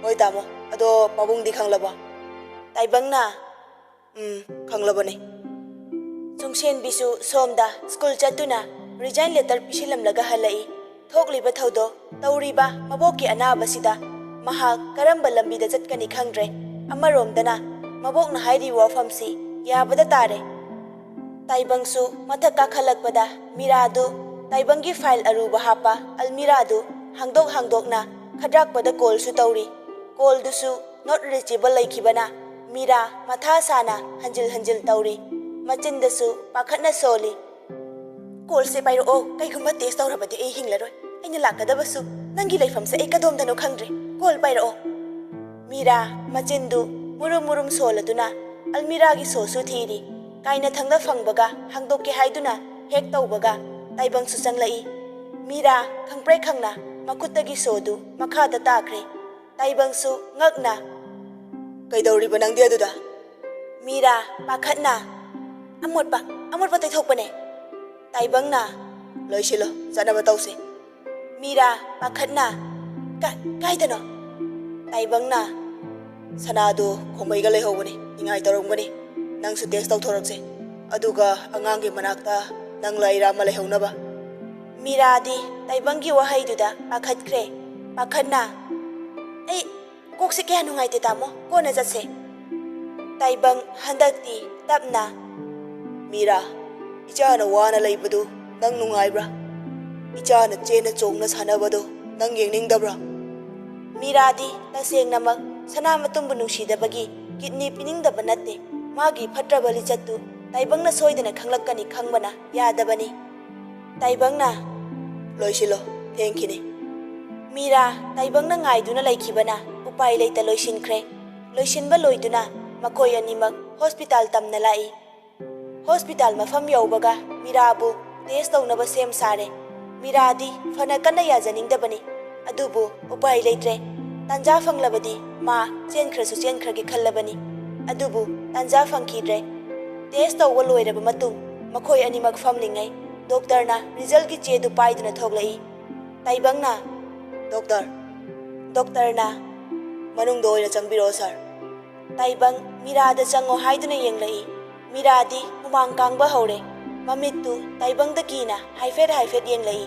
"ꯍꯣꯏ ꯇꯥꯃꯣ, ꯑꯗꯣ ꯄꯥꯕꯨꯡꯗꯤ ꯈꯪꯂꯕꯣ?" ꯇꯥꯏꯕꯪꯅ, "ꯎꯝ, ꯈꯪꯂꯕꯅꯤ꯫" ꯆꯨꯡꯁꯦꯟꯕꯤꯁꯨ ꯁꯣꯝꯗ ꯁ꯭ꯀꯨꯜ ꯆꯠꯇꯨꯅ ꯔꯤꯖꯥꯏꯟ ꯂꯦꯇꯔ ꯄꯤꯁꯤꯜꯂꯝꯂꯒ ꯍꯜꯂꯛꯏ꯫ ꯊꯣꯛꯂꯤꯕ ꯊꯧꯗꯣꯛ, ꯇꯧꯔꯤꯕ ꯃꯕꯣꯛꯀꯤ ꯑꯅꯥꯕꯁꯤꯗ ꯃꯍꯥꯛ ꯀꯔꯝꯕ ꯂꯝꯕꯤꯗ ꯆꯠꯀꯅꯤ ꯈꯪꯗ꯭ꯔꯦ꯫ ꯑꯃꯔꯣꯝꯗꯅ ꯃꯕꯣꯛꯅ ꯍꯥꯏꯔꯤꯕ ꯋꯥꯐꯝꯁꯤ ꯌꯥꯕꯗ ꯇꯥꯔꯦ꯫ ꯇꯥꯏꯕꯪꯁꯨ ꯃꯊꯛ ꯀꯥꯈꯠꯂꯛꯄꯗ ꯃꯤꯔꯥꯗꯨ ꯇꯥꯏꯕꯪꯒꯤ ꯐꯥꯏꯜ ꯑꯔꯨꯕ ꯍꯥꯞꯄ ꯑꯜꯃꯤꯔꯥꯗꯨ ꯍꯥꯡꯗꯣꯛ ꯍꯥꯡꯗꯣꯛꯅ ꯈꯗ꯭ꯔꯥꯛꯄꯗ ꯀꯣꯜꯁꯨ ꯇꯧꯔꯤ꯫ ꯀꯣꯜꯗꯨꯁꯨ not reachable ꯂꯩꯈꯤꯕꯅ ꯃꯤꯔꯥ ꯃꯊꯥ ꯁꯥꯅ ꯍꯟꯖꯤꯜ ꯍꯟꯖꯤꯜ ꯇꯧꯔꯤ꯫ ꯃꯆꯤꯟꯗꯁꯨ ꯄꯥꯈꯠꯅ ꯁꯣꯜꯂꯤ꯫ "ꯀꯣꯜꯁꯦ ꯄꯥꯏꯔꯛꯑꯣ, ꯀꯩꯒꯨꯝꯕ ꯇꯦꯁ ꯇꯧꯔꯕꯗꯤ ꯑꯩ ꯍꯤꯡꯂꯔꯣꯏ꯫ ꯑꯩꯅ ꯂꯥꯛꯀꯗꯕꯁꯨ ꯅꯪꯒꯤ ꯂꯩꯐꯝꯁꯦ ꯑꯩ ꯀꯗꯣꯝꯗꯅꯣ ꯈꯪꯗ꯭ꯔꯦ꯫ ꯀꯣꯜ ꯄꯥꯏꯔꯛꯑꯣ꯫" ꯃꯤꯔꯥ ꯃꯆꯤꯟꯗꯨ ꯃꯨꯔꯨꯝ ꯃꯨꯔꯨꯝ ꯁꯣꯜꯂꯗꯨꯅ ꯑꯜꯃꯤꯔꯥꯒꯤ ꯁꯣꯁꯨ ꯊꯤꯔꯤ꯫ ꯀꯥꯏꯅꯊꯪꯗ ꯐꯪꯕꯒ ꯍꯥꯡꯗꯣꯛꯀꯦ ꯍꯥꯏꯗꯨꯅ ꯍꯦꯛ ꯇꯧꯕꯒ ꯇꯥꯏꯕꯪꯁꯨ ꯆꯪꯂꯛꯏ꯫ ꯃꯤꯔꯥ ꯈꯪꯄ꯭ꯔꯦꯛ ꯈꯪꯅ ꯃꯈꯨꯠꯇꯒꯤ ꯁꯣꯗꯨ ꯃꯈꯥꯗ ꯇꯥꯈ꯭ꯔꯦ꯫ ꯇꯥꯏꯕꯪꯁꯨ ꯉꯛꯅ, "ꯀꯩꯗꯧꯔꯤꯕ ꯅꯪꯗꯤ ꯑꯗꯨꯗ?" ꯃꯤꯔꯥ ꯄꯥꯈꯠꯅ, "ꯑꯃꯣꯠꯄ, ꯑꯃꯣꯠꯄ ꯇꯩꯊꯣꯛꯄꯅꯦ꯫" ꯇꯥꯏꯕꯪꯅ, "ꯂꯣꯏꯁꯤꯜꯂꯣ, ꯆꯠꯅꯕ ꯇꯧꯁꯦ꯫" ꯃꯤꯔꯥ ꯄꯥꯈꯠꯅ, "ꯀ-, ꯀꯥꯏꯗꯅꯣ?" ꯇꯥꯏꯕꯪꯅ, "ꯁꯅꯥꯗꯨ ꯈꯣꯃꯩꯒ ꯂꯩꯍꯧꯕꯅꯤ, ꯅꯤꯡꯉꯥꯏ ꯇꯧꯔꯝꯒꯅꯤ꯫ ꯅꯪꯁꯨ ꯇꯦꯁ ꯇꯧꯊꯣꯔꯛꯁꯦ꯫ ꯑꯗꯨꯒ ꯑꯉꯥꯡꯒꯤ ꯃꯅꯥꯛꯇ ꯅꯪꯂ ꯑꯩꯔꯥ ꯑꯃ ꯂꯩꯍꯧꯅꯕ꯫" ꯃꯤꯔꯥꯗꯤ ꯇꯥꯏꯕꯪꯒꯤ ꯋꯥꯍꯩꯗꯨꯗ ꯄꯥꯈꯠꯈ꯭ꯔꯦ꯫ ꯄꯥꯈꯠꯅ, "ꯑꯩ ꯀꯣꯛꯁꯦ ꯀꯌꯥ ꯅꯨꯡꯉꯥꯏꯇꯦ ꯇꯥꯃꯣ, ꯀꯣꯟꯅ ꯆꯠꯁꯦ꯫" ꯇꯥꯏꯕꯪ ꯍꯟꯗꯛꯇꯤ ꯇꯞꯅ, "ꯃꯤꯔꯥ, ꯏꯆꯥꯅ ꯋꯥꯅ ꯂꯩꯕꯗꯨ ꯅꯪ ꯅꯨꯡꯉꯥꯏꯕ꯭ꯔꯥ? ꯏꯆꯥꯅ ꯆꯦꯟꯅ ꯆꯣꯡꯅ ꯁꯥꯟꯅꯕꯗꯨ ꯅꯪ ꯌꯦꯡꯅꯤꯡꯗꯕ꯭ꯔꯥ?" ꯃꯤꯔꯥꯗꯤ ꯇꯁꯦꯡꯅꯃꯛ ꯁꯅꯥꯃꯇꯨꯝꯕꯨ ꯅꯨꯡꯁꯤꯗꯕꯒꯤ ꯀꯤꯗꯅꯤ ꯄꯤꯅꯤꯡꯗꯕ ꯅꯠꯇꯦ꯫ ꯃꯥꯒꯤ ꯐꯠꯇ꯭ꯔꯕ ꯂꯤꯆꯠꯇꯨ ꯇꯥꯏꯕꯪꯅ ꯁꯣꯏꯗꯅ ꯈꯪꯂꯛꯀꯅꯤ ꯈꯪꯕꯅ ꯌꯥꯗꯕꯅꯤ꯫ ꯇꯥꯏꯕꯪꯅ, "ꯂꯣꯏꯁꯤꯜꯂꯣ, ꯊꯦꯡꯈꯤꯅꯤ꯫" ꯃꯤꯔꯥ ꯇꯥꯏꯕꯪꯅ ꯉꯥꯏꯗꯨꯅ ꯂꯩꯈꯤꯕꯅ ꯎꯄꯥꯏ ꯂꯩꯇ ꯂꯣꯏꯁꯤꯟꯈ꯭ꯔꯦ꯫ ꯂꯣꯏꯁꯤꯟꯕ ꯂꯣꯏꯗꯨꯅ ꯃꯈꯣꯏ ꯑꯅꯤꯃꯛ ꯍꯣꯁꯄꯤꯇꯥꯜ ꯇꯝꯅ ꯂꯥꯛꯏ꯫ ꯍꯣꯁꯄꯤꯇꯥꯜ ꯃꯐꯝ ꯌꯧꯕꯒ ꯃꯤꯔꯥꯕꯨ ꯇꯦꯁ ꯇꯧꯅꯕ ꯁꯦꯝ ꯁꯥꯔꯦ꯫ ꯃꯤꯔꯥꯗꯤ ꯐꯅ ꯀꯟꯅ ꯌꯥꯖꯅꯤꯡꯗꯕꯅꯤ, ꯑꯗꯨꯕꯨ ꯎꯄꯥꯏ ꯂꯩꯇ꯭ꯔꯦ꯫ ꯇꯥꯟꯖꯥ ꯐꯪꯂꯕꯗꯤ ꯃꯥ ꯆꯦꯟꯈ꯭ꯔꯁꯨ ꯆꯦꯟꯈ꯭ꯔꯒꯦ ꯈꯜꯂꯕꯅꯤ꯫ ꯑꯗꯨꯕꯨ ꯇꯥꯟꯖꯥ ꯐꯪꯈꯤꯗ꯭ꯔꯦ꯫ ꯇꯦꯁ ꯇꯧꯕ ꯂꯣꯏꯔꯕ ꯃꯇꯨꯡ ꯃꯈꯣꯏ ꯑꯅꯤꯃꯛ ꯐꯝꯂꯤꯉꯩ ꯗꯣꯛꯇꯔꯅ ꯔꯤꯖꯜꯒꯤ ꯆꯦꯗꯨ ꯄꯥꯏꯗꯨꯅ ꯊꯣꯛꯂꯛꯏ꯫ ꯇꯥꯏꯕꯪꯅ, "ꯗꯣꯛꯇꯔ!" ꯗꯣꯛꯇꯔꯅ, "ꯃꯅꯨꯡꯗ ꯑꯣꯏꯅ ꯆꯪꯕꯤꯔꯛꯑꯣ, ꯁꯥꯔ꯫" ꯇꯥꯏꯕꯪ ꯃꯤꯔꯥꯗ ꯆꯪꯉꯣ ꯍꯥꯏꯗꯨꯅ ꯌꯦꯡꯂꯛꯏ꯫ ꯃꯤꯔꯥꯗꯤ ꯍꯨꯃꯥꯡ ꯀꯥꯡꯕ ꯍꯧꯔꯦ꯫ ꯃꯃꯤꯠꯇꯨ ꯇꯥꯏꯕꯪꯗ ꯀꯤꯅ ꯍꯥꯏꯐꯦꯠ ꯍꯥꯏꯐꯦꯠ ꯌꯦꯡꯂꯛꯏ꯫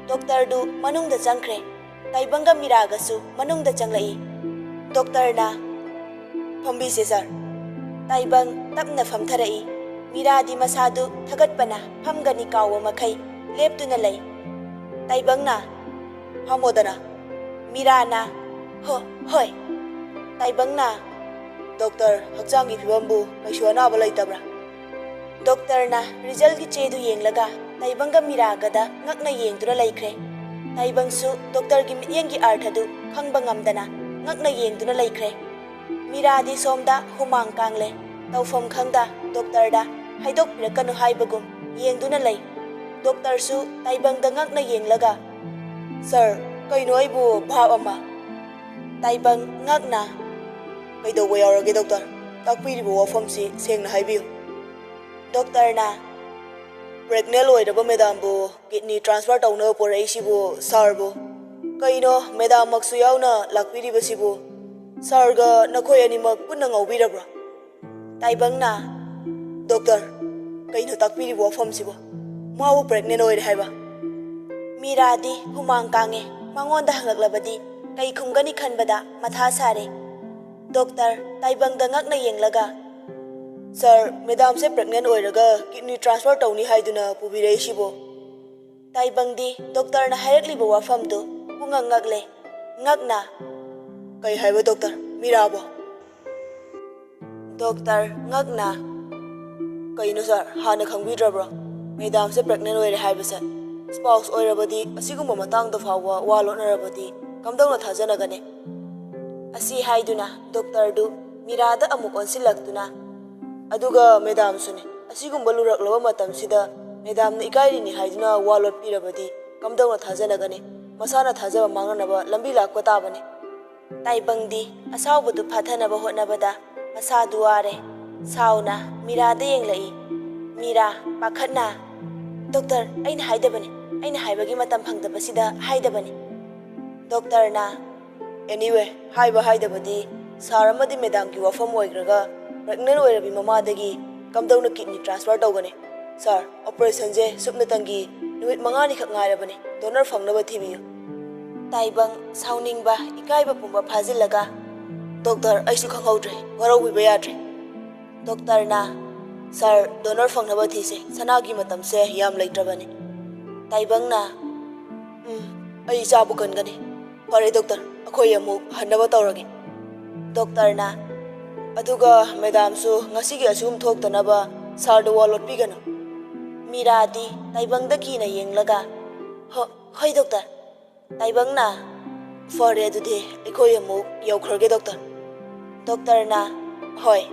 ꯗꯣꯛꯇꯔꯗꯨ ꯃꯅꯨꯡꯗ ꯆꯪꯈ꯭ꯔꯦ꯫ ꯇꯥꯏꯕꯪꯒ ꯃꯤꯔꯥꯒꯁꯨ ꯃꯅꯨꯡꯗ ꯆꯪꯂꯛꯏ꯫ ꯗꯣꯛꯇꯔꯅ, "ꯐꯝꯕꯤꯁꯦ, ꯁꯥꯔ꯫" ꯇꯥꯏꯕꯪ ꯇꯞꯅ ꯐꯝꯊꯔꯛꯏ꯫ ꯃꯤꯔꯥꯗꯤ ꯃꯁꯥꯗꯨ ꯊꯥꯒꯠꯄꯅ ꯐꯝꯒꯅꯤ ꯀꯥꯎꯕ ꯃꯈꯩ ꯂꯦꯞꯇꯨꯅ ꯂꯩ꯫ ꯇꯥꯏꯕꯪꯅ, "ꯐꯝꯃꯣꯗꯅ꯫" ꯃꯤꯔꯥꯅ, "ꯍꯣ-, ꯍꯣꯏ꯫" ꯇꯥꯏꯕꯪꯅ, "ꯗꯣꯛꯇꯔ, ꯍꯛꯆꯥꯡꯒꯤ ꯐꯤꯕꯝꯕꯨ ꯀꯩꯁꯨ ꯑꯅꯥꯕ ꯂꯩꯇꯕ꯭ꯔꯥ?" ꯗꯣꯛꯇꯔꯅ ꯔꯤꯖꯜꯒꯤ ꯆꯦꯗꯨ ꯌꯦꯡꯂꯒ ꯇꯥꯏꯕꯪꯒ ꯃꯤꯔꯥꯒꯗ ꯉꯛꯅ ꯌꯦꯡꯗꯨꯅ ꯂꯩꯈ꯭ꯔꯦ꯫ ꯇꯥꯏꯕꯪꯁꯨ ꯗꯣꯛꯇꯔꯒꯤ ꯃꯤꯠꯌꯦꯡꯒꯤ ꯑꯥꯔꯊꯗꯨ ꯈꯪꯕ ꯉꯝꯗꯅ ꯉꯛꯅ ꯌꯦꯡꯗꯨꯅ ꯂꯩꯈ꯭ꯔꯦ꯫ ꯃꯤꯔꯥꯗꯤ ꯁꯣꯝꯗ ꯍꯨꯃꯥꯡ ꯀꯥꯡꯂꯦ꯫ ꯇꯧꯐꯝ ꯈꯪꯗ ꯗꯣꯛꯇꯔꯗ ꯍꯥꯏꯗꯣꯛꯄꯤꯔꯛꯀꯅꯨ ꯍꯥꯏꯕꯒꯨꯝ ꯌꯦꯡꯗꯨꯅ ꯂꯩ꯫ ꯗꯣꯛꯇꯔꯁꯨ ꯇꯥꯏꯕꯪꯗ ꯉꯛꯅ ꯌꯦꯡꯂꯒ, "ꯁꯥꯔ, ꯀꯩꯅꯣ ꯑꯩꯕꯨ ꯚꯥꯞ ꯑꯃ?" ꯇꯥꯏꯕꯪ ꯉꯛꯅ, "ꯀꯩꯗꯧꯕ ꯌꯥꯎꯔꯒꯦ ꯗꯣꯛꯇꯔ? ꯇꯥꯛꯄꯤꯔꯤꯕ ꯋꯥꯐꯝꯁꯤ ꯁꯦꯡꯅ ꯍꯥꯏꯕꯤꯌꯨ꯫" ꯗꯣꯛꯇꯔꯅ, "ꯄ꯭ꯔꯦꯒꯅꯦꯟ ꯑꯣꯏꯔꯕ ꯃꯦꯗꯥꯝꯕꯨ ꯀꯤꯗꯅꯤ ꯇ꯭ꯔꯥꯟꯁꯐꯔ ꯇꯧꯅꯕ ꯄꯨꯔꯛꯏꯁꯤꯕꯨ ꯁꯥꯔꯕꯨ? ꯀꯩꯅꯣ ꯃꯦꯗꯥꯝꯃꯛꯁꯨ ꯌꯥꯎꯅ ꯂꯥꯛꯄꯤꯔꯤꯕꯁꯤꯕꯨ? ꯁꯥꯔꯒ ꯅꯈꯣꯏ ꯑꯅꯤꯃꯛ ꯄꯨꯟꯅ ꯉꯥꯎꯕꯤꯔꯕ꯭ꯔꯥ?" ꯇꯥꯏꯕꯪꯅ, "ꯗꯣꯛꯇꯔ, ꯀꯩꯅꯣ ꯇꯥꯛꯄꯤꯔꯤꯕ ꯋꯥꯐꯝꯁꯤꯕꯣ? ꯃꯥꯕꯨ ꯄ꯭ꯔꯦꯒꯅꯦꯟ ꯑꯣꯏꯔꯦ ꯍꯥꯏꯕ?" ꯃꯤꯔꯥꯗꯤ ꯍꯨꯃꯥꯡ ꯀꯥꯡꯉꯦ꯫ ꯃꯉꯣꯟꯗ ꯍꯪꯂꯛꯂꯕꯗꯤ ꯀꯩ ꯈꯨꯝꯒꯅꯤ ꯈꯟꯕꯗ ꯃꯊꯥ ꯁꯥꯔꯦ꯫ ꯗꯣꯛꯇꯔ ꯇꯥꯏꯕꯪꯗ ꯉꯛꯅ ꯌꯦꯡꯂꯒ, "ꯁꯥꯔ, ꯃꯦꯗꯥꯝꯁꯦ ꯄ꯭ꯔꯦꯒꯅꯦꯟ ꯑꯣꯏꯔꯒ ꯀꯤꯗꯅꯤ ꯇ꯭ꯔꯥꯟꯁꯐꯔ ꯇꯧꯅꯤ ꯍꯥꯏꯗꯨꯅ ꯄꯨꯕꯤꯔꯛꯏꯁꯤꯕꯣ?" ꯇꯥꯏꯕꯪꯗꯤ ꯗꯣꯛꯇꯔꯅ ꯍꯥꯏꯔꯛꯂꯤꯕ ꯋꯥꯐꯝꯗꯨ ꯄꯨꯡꯉꯛ ꯉꯛꯂꯦ꯫ ꯉꯛꯅ, "ꯀꯩ ꯍꯥꯏꯕ ꯗꯣꯛꯇꯔ? ꯃꯤꯔꯥꯕꯣ?" ꯗꯣꯛꯇꯔ ꯉꯛꯅ, "ꯀꯩꯅꯣ ꯁꯥꯔ, ꯍꯥꯟꯅ ꯈꯪꯕꯤꯗ꯭ꯔꯕ꯭ꯔꯣ? ꯃꯦꯗꯥꯝꯁꯦ ꯄ꯭ꯔꯦꯒꯅꯦꯟ ꯑꯣꯏꯔꯦ ꯍꯥꯏꯕꯁꯦ꯫ ꯁ꯭ꯄꯥꯎꯁ ꯑꯣꯏꯔꯕꯗꯤ ꯑꯁꯤꯒꯨꯝꯕ ꯃꯇꯥꯡꯗ ꯐꯥꯎꯕ ꯋꯥ ꯂꯣꯠꯅꯔꯕꯗꯤ ꯀꯝꯗꯧꯅ ꯊꯥꯖꯅꯒꯅꯤ?" ꯑꯁꯤ ꯍꯥꯏꯗꯨꯅ ꯗꯣꯛꯇꯔꯗꯨ ꯃꯤꯔꯥꯗ ꯑꯃꯨꯛ ꯑꯣꯟꯁꯤꯜꯂꯛꯇꯨꯅ, "ꯑꯗꯨꯒ ꯃꯦꯗꯥꯝꯁꯨꯅꯤ, ꯑꯁꯤꯒꯨꯝꯕ ꯂꯨꯔꯛꯂꯕ ꯃꯇꯝꯁꯤꯗ ꯃꯦꯗꯥꯝꯅ ꯏꯀꯥꯏꯔꯤꯅꯤ ꯍꯥꯏꯗꯨꯅ ꯋꯥ ꯂꯣꯠꯄꯤꯔꯕꯗꯤ ꯀꯝꯗꯧꯅ ꯊꯥꯖꯅꯒꯅꯤ? ꯃꯁꯥꯅ ꯊꯥꯖꯕ ꯃꯥꯡꯅꯅꯕ ꯂꯝꯕꯤ ꯂꯥꯛꯄ ꯇꯥꯕꯅꯤ꯫" ꯇꯥꯏꯕꯪꯗꯤ ꯑꯁꯥꯎꯕꯗꯨ ꯐꯥꯊꯅꯕ ꯍꯣꯠꯅꯕꯗ ꯃꯁꯥꯗꯨ ꯋꯥꯔꯦ꯫ ꯁꯥꯎꯅ ꯃꯤꯔꯥꯗ ꯌꯦꯡꯂꯛꯏ꯫ ꯃꯤꯔꯥ, ꯄꯥꯈꯠꯅ, "ꯗꯣꯛꯇꯔ, ꯑꯩꯅ ꯍꯥꯏꯗꯕꯅꯤ, ꯑꯩꯅ ꯍꯥꯏꯕꯒꯤ ꯃꯇꯝ ꯐꯪꯗꯕꯁꯤꯗ ꯍꯥꯏꯗꯕꯅꯤ"꯫ ꯗꯣꯛꯇꯔꯅ, "ꯑꯦꯅꯤꯋꯦ, ꯍꯥꯏꯕ ꯍꯥꯏꯗꯕꯗꯤ ꯁꯥꯔ ꯑꯃꯗꯤ ꯃꯦꯗꯥꯝꯒꯤ ꯋꯥꯐꯝ ꯑꯣꯏꯈ꯭ꯔꯒ, ꯄ꯭ꯔꯦꯒꯅꯦꯟ ꯑꯣꯏꯔꯕꯤ ꯃꯃꯥꯗꯒꯤ ꯀꯝꯗꯧꯅ ꯀꯤꯗꯅꯤ ꯇ꯭ꯔꯥꯟꯁꯐꯔ ꯇꯧꯒꯅꯤ? ꯁꯥꯔ, ꯑꯣꯄꯔꯦꯁꯟꯁꯦ ꯁꯨꯞꯅꯇꯪꯒꯤ ꯅꯨꯃꯤꯠ ꯃꯉꯥꯅꯤꯈꯛ ꯉꯥꯏꯔꯕꯅꯤ, ꯗꯣꯅꯔ ꯐꯪꯅꯕ ꯊꯤꯕꯤꯌꯨ"꯫ ꯇꯥꯏꯕꯪ ꯁꯥꯎꯅꯤꯡꯕ, ꯏꯀꯥꯏꯕ ꯄꯨꯝꯕ ꯐꯥꯖꯤꯜꯂꯒ, "ꯗꯣꯛꯇꯔ, ꯑꯩꯁꯨ ꯈꯪꯍꯧꯗ꯭ꯔꯦ, ꯋꯥꯔꯧꯕꯤꯕ ꯌꯥꯗ꯭ꯔꯦ"꯫ ꯗꯣꯛꯇꯔꯅ, "ꯁꯥꯔ, ꯗꯣꯅꯔ ꯐꯪꯅꯕ ꯊꯤꯁꯦ, ꯁꯅꯥꯒꯤ ꯃꯇꯝꯁꯦ ꯌꯥꯝ ꯂꯩꯇ꯭ꯔꯕꯅꯤ"꯫ ꯇꯥꯏꯕꯪꯅ, "ꯎꯝ, ꯑꯩ ꯏꯆꯥꯕꯨ ꯀꯟꯒꯅꯤ꯫ ꯐꯔꯦ ꯗꯣꯛꯇꯔ, ꯑꯩꯈꯣꯏ ꯑꯃꯨꯛ ꯍꯟꯅꯕ ꯇꯧꯔꯒꯦ"꯫ ꯗꯣꯛꯇꯔꯅ, "ꯑꯗꯨꯒ ꯃꯦꯗꯥꯝꯁꯨ ꯉꯁꯤꯒꯤ ꯑꯁꯤꯒꯨꯝ ꯊꯣꯛꯇꯅꯕ ꯁꯥꯔꯗ ꯋꯥ ꯂꯣꯠꯄꯤꯒꯅꯨ"꯫ ꯃꯤꯔꯥꯗꯤ ꯇꯥꯏꯕꯪꯗ ꯀꯤꯅ ꯌꯦꯡꯂꯒ, "ꯍꯣ-, ꯍꯣꯏ ꯗꯣꯛꯇꯔ"꯫ ꯇꯥꯏꯕꯪꯅ, "ꯐꯔꯦ, ꯑꯗꯨꯗꯤ ꯑꯩꯈꯣꯏ ꯑꯃꯨꯛ ꯌꯧꯈ꯭ꯔꯒꯦ ꯗꯣꯛꯇꯔ"꯫ ꯗꯣꯛꯇꯔꯅ, "ꯍꯣꯏ"꯫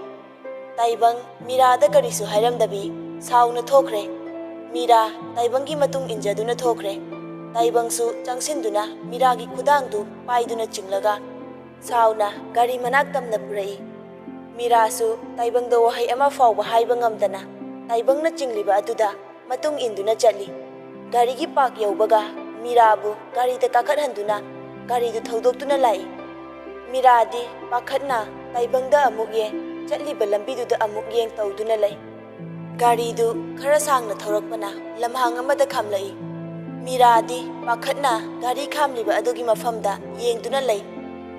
ꯇꯥꯏꯕꯪ ꯃꯤꯔꯥꯗ ꯀꯔꯤꯁꯨ ꯍꯥꯏꯔꯝꯗꯕꯤ ꯁꯥꯎꯅ ꯊꯣꯛꯈ꯭ꯔꯦ꯫ ꯃꯤꯔꯥ ꯇꯥꯏꯕꯪꯒꯤ ꯃꯇꯨꯡ ꯏꯟꯖꯗꯨꯅ ꯊꯣꯛꯈ꯭ꯔꯦ꯫ ꯇꯥꯏꯕꯪꯁꯨ ꯆꯪꯁꯤꯟꯗꯨꯅ ꯃꯤꯔꯥꯒꯤ ꯈꯨꯗꯥꯡꯗꯨ ꯄꯥꯏꯗꯨꯅ ꯆꯤꯡꯂꯒ ꯁꯥꯎꯅ ꯒꯥꯔꯤ ꯃꯅꯥꯛ ꯇꯝꯅ ꯄꯨꯔꯛꯏ꯫ ꯃꯤꯔꯥꯁꯨ ꯇꯥꯏꯕꯪꯗ ꯋꯥꯍꯩ ꯑꯃ ꯐꯥꯎꯕ ꯍꯥꯏꯕ ꯉꯝꯗꯅ ꯇꯥꯏꯕꯪꯅ ꯆꯤꯡꯂꯤꯕ ꯑꯗꯨꯗ ꯃꯇꯨꯡ ꯏꯟꯗꯨꯅ ꯆꯠꯂꯤ꯫ ꯒꯥꯔꯤꯒꯤ ꯄꯥꯛ ꯌꯧꯕꯒ ꯃꯤꯔꯥꯕꯨ ꯒꯥꯔꯤꯗ ꯀꯥꯈꯠꯍꯟꯗꯨꯅ ꯒꯥꯔꯤꯗꯨ ꯊꯧꯗꯣꯛꯇꯨꯅ ꯂꯥꯛꯏ꯫ ꯃꯤꯔꯥꯗꯤ ꯄꯥꯈꯠꯅ ꯇꯥꯏꯕꯪꯗ ꯑꯃꯨꯛ ꯌꯦꯡ, ꯆꯠꯂꯤꯕ ꯂꯝꯕꯤꯗꯨꯗ ꯑꯃꯨꯛ ꯌꯦꯡ ꯇꯧꯗꯨꯅ ꯂꯩ꯫ ꯒꯥꯔꯤꯗꯨ ꯈꯔ ꯁꯥꯡꯅ ꯊꯧꯔꯛꯄꯅ ꯂꯝꯍꯥꯡ ꯑꯃꯗ ꯈꯥꯝꯂꯛꯏ꯫ ꯃꯤꯔꯥꯗꯤ ꯄꯥꯈꯠꯅ ꯒꯥꯔꯤ ꯈꯥꯝꯂꯤꯕ ꯑꯗꯨꯒꯤ ꯃꯐꯝꯗ ꯌꯦꯡꯗꯨꯅ ꯂꯩ꯫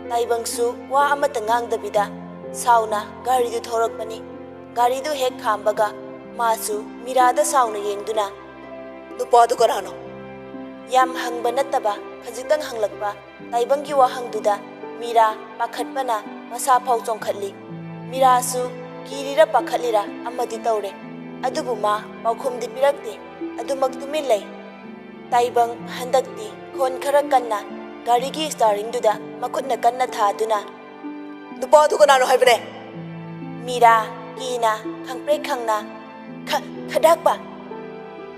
ꯇꯥꯏꯕꯪꯁꯨ ꯋꯥ ꯑꯃꯠꯇ ꯉꯥꯡꯗꯕꯤꯗ ꯁꯥꯎꯅ ꯒꯥꯔꯤꯗꯨ ꯊꯧꯔꯛꯄꯅꯤ꯫ ꯒꯥꯔꯤꯗꯨ ꯍꯦꯛ ꯈꯥꯝꯕꯒ ꯃꯥꯁꯨ ꯃꯤꯔꯥꯗ ꯁꯥꯎꯅ ꯌꯦꯡꯗꯨꯅ, "ꯅꯨꯄꯥꯗꯨ ꯀꯅꯥꯅꯣ?" ꯌꯥꯝ ꯍꯪꯕ ꯅꯠꯇꯕ ꯈꯖꯤꯛꯇꯪ ꯍꯪꯂꯛꯄ ꯇꯥꯏꯕꯪꯒꯤ ꯋꯥꯍꯪꯗꯨꯗ ꯃꯤꯔꯥ ꯄꯥꯈꯠꯄꯅ ꯃꯁꯥ ꯐꯥꯎ ꯆꯣꯡꯈꯠꯂꯤ꯫ ꯃꯤꯔꯥꯁꯨ ꯀꯤꯔꯤꯔ ꯄꯥꯈꯠꯂꯤꯔ ꯑꯃꯗꯤ ꯇꯧꯔꯦ꯫ ꯑꯗꯨꯕꯨ ꯃꯥ ꯄꯥꯎꯈꯨꯝꯗꯤ ꯄꯤꯔꯛꯇꯦ꯫ ꯑꯗꯨꯃꯛ ꯇꯨꯃꯤꯟ ꯂꯩ꯫ ꯇꯥꯏꯕꯪ ꯍꯟꯗꯛꯇꯤ ꯈꯣꯟ ꯈꯔ ꯀꯟꯅ ꯒꯥꯔꯤꯒꯤ ꯁ꯭ꯇꯥꯔꯤꯡꯗꯨꯗ ꯃꯈꯨꯠꯅ ꯀꯟꯅ ꯊꯥꯗꯨꯅ, "ꯅꯨꯄꯥꯗꯨ ꯀꯅꯥꯅꯣ ꯍꯥꯏꯕꯅꯦ?" ꯃꯤꯔꯥ ꯀꯤꯅ ꯈꯪꯄ꯭ꯔꯦꯛ ꯈꯪꯅ, "ꯈ-, ꯈꯗꯥꯛꯄ!"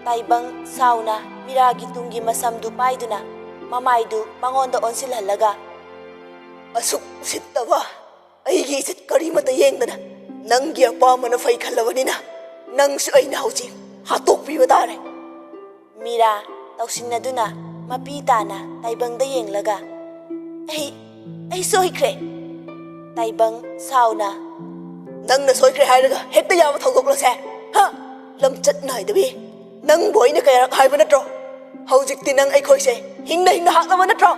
ꯇꯥꯏꯕꯪ ꯁꯥꯎꯅ ꯃꯤꯔꯥꯒꯤ ꯇꯨꯡꯒꯤ ꯃꯁꯝꯗꯨ ꯄꯥꯏꯗꯨꯅ ꯃꯃꯥꯏꯗꯨ ꯃꯉꯣꯟꯗ ꯑꯣꯟꯁꯤꯜꯍꯜꯂꯒ, ꯑꯁꯨꯛ ꯎꯁꯤꯠꯇꯕ ꯑꯩꯒꯤ ꯏꯖꯠ ꯀꯔꯤꯃꯠꯇ ꯌꯦꯡꯗꯅ ꯅꯪꯒꯤ ꯑꯄꯥꯝꯕꯅ ꯐꯩ ꯈꯜꯂꯕꯅꯤꯅ ꯅꯪꯁꯨ ꯑꯩꯅ ꯍꯧꯖꯤꯛ ꯍꯥꯠꯇꯣꯛꯄꯤꯕ ꯇꯥꯔꯦ꯫ ꯃꯤꯔꯥ ꯇꯧꯁꯤꯟꯅꯗꯨꯅ ꯃꯄꯤ ꯇꯥꯅ ꯇꯥꯏꯕꯪꯗ ꯌꯦꯡꯂꯒ, "ꯑꯩ, ꯑꯩ ꯁꯣꯏꯈ꯭ꯔꯦ꯫" ꯇꯥꯏꯕꯪ ꯁꯥꯎꯅ, "ꯅꯪꯅ ꯁꯣꯏꯈ꯭ꯔꯦ ꯍꯥꯏꯔꯒ ꯍꯦꯛꯇ ꯌꯥꯕ ꯊꯧꯗꯣꯛꯂꯣꯁꯦ? ꯍꯥ? ꯂꯝꯆꯠ ꯅꯥꯏꯗꯕꯤ, ꯅꯪꯕꯨ ꯑꯩꯅ ꯀꯌꯥꯔꯛ ꯍꯥꯏꯕ ꯅꯠꯇ꯭ꯔꯣ? ꯍꯧꯖꯤꯛꯇꯤ ꯅꯪ ꯑꯩꯈꯣꯏꯁꯦ ꯍꯤꯡꯅ ꯍꯤꯡꯅ ꯍꯥꯠꯂꯕ ꯅꯠꯇ꯭ꯔꯣ?"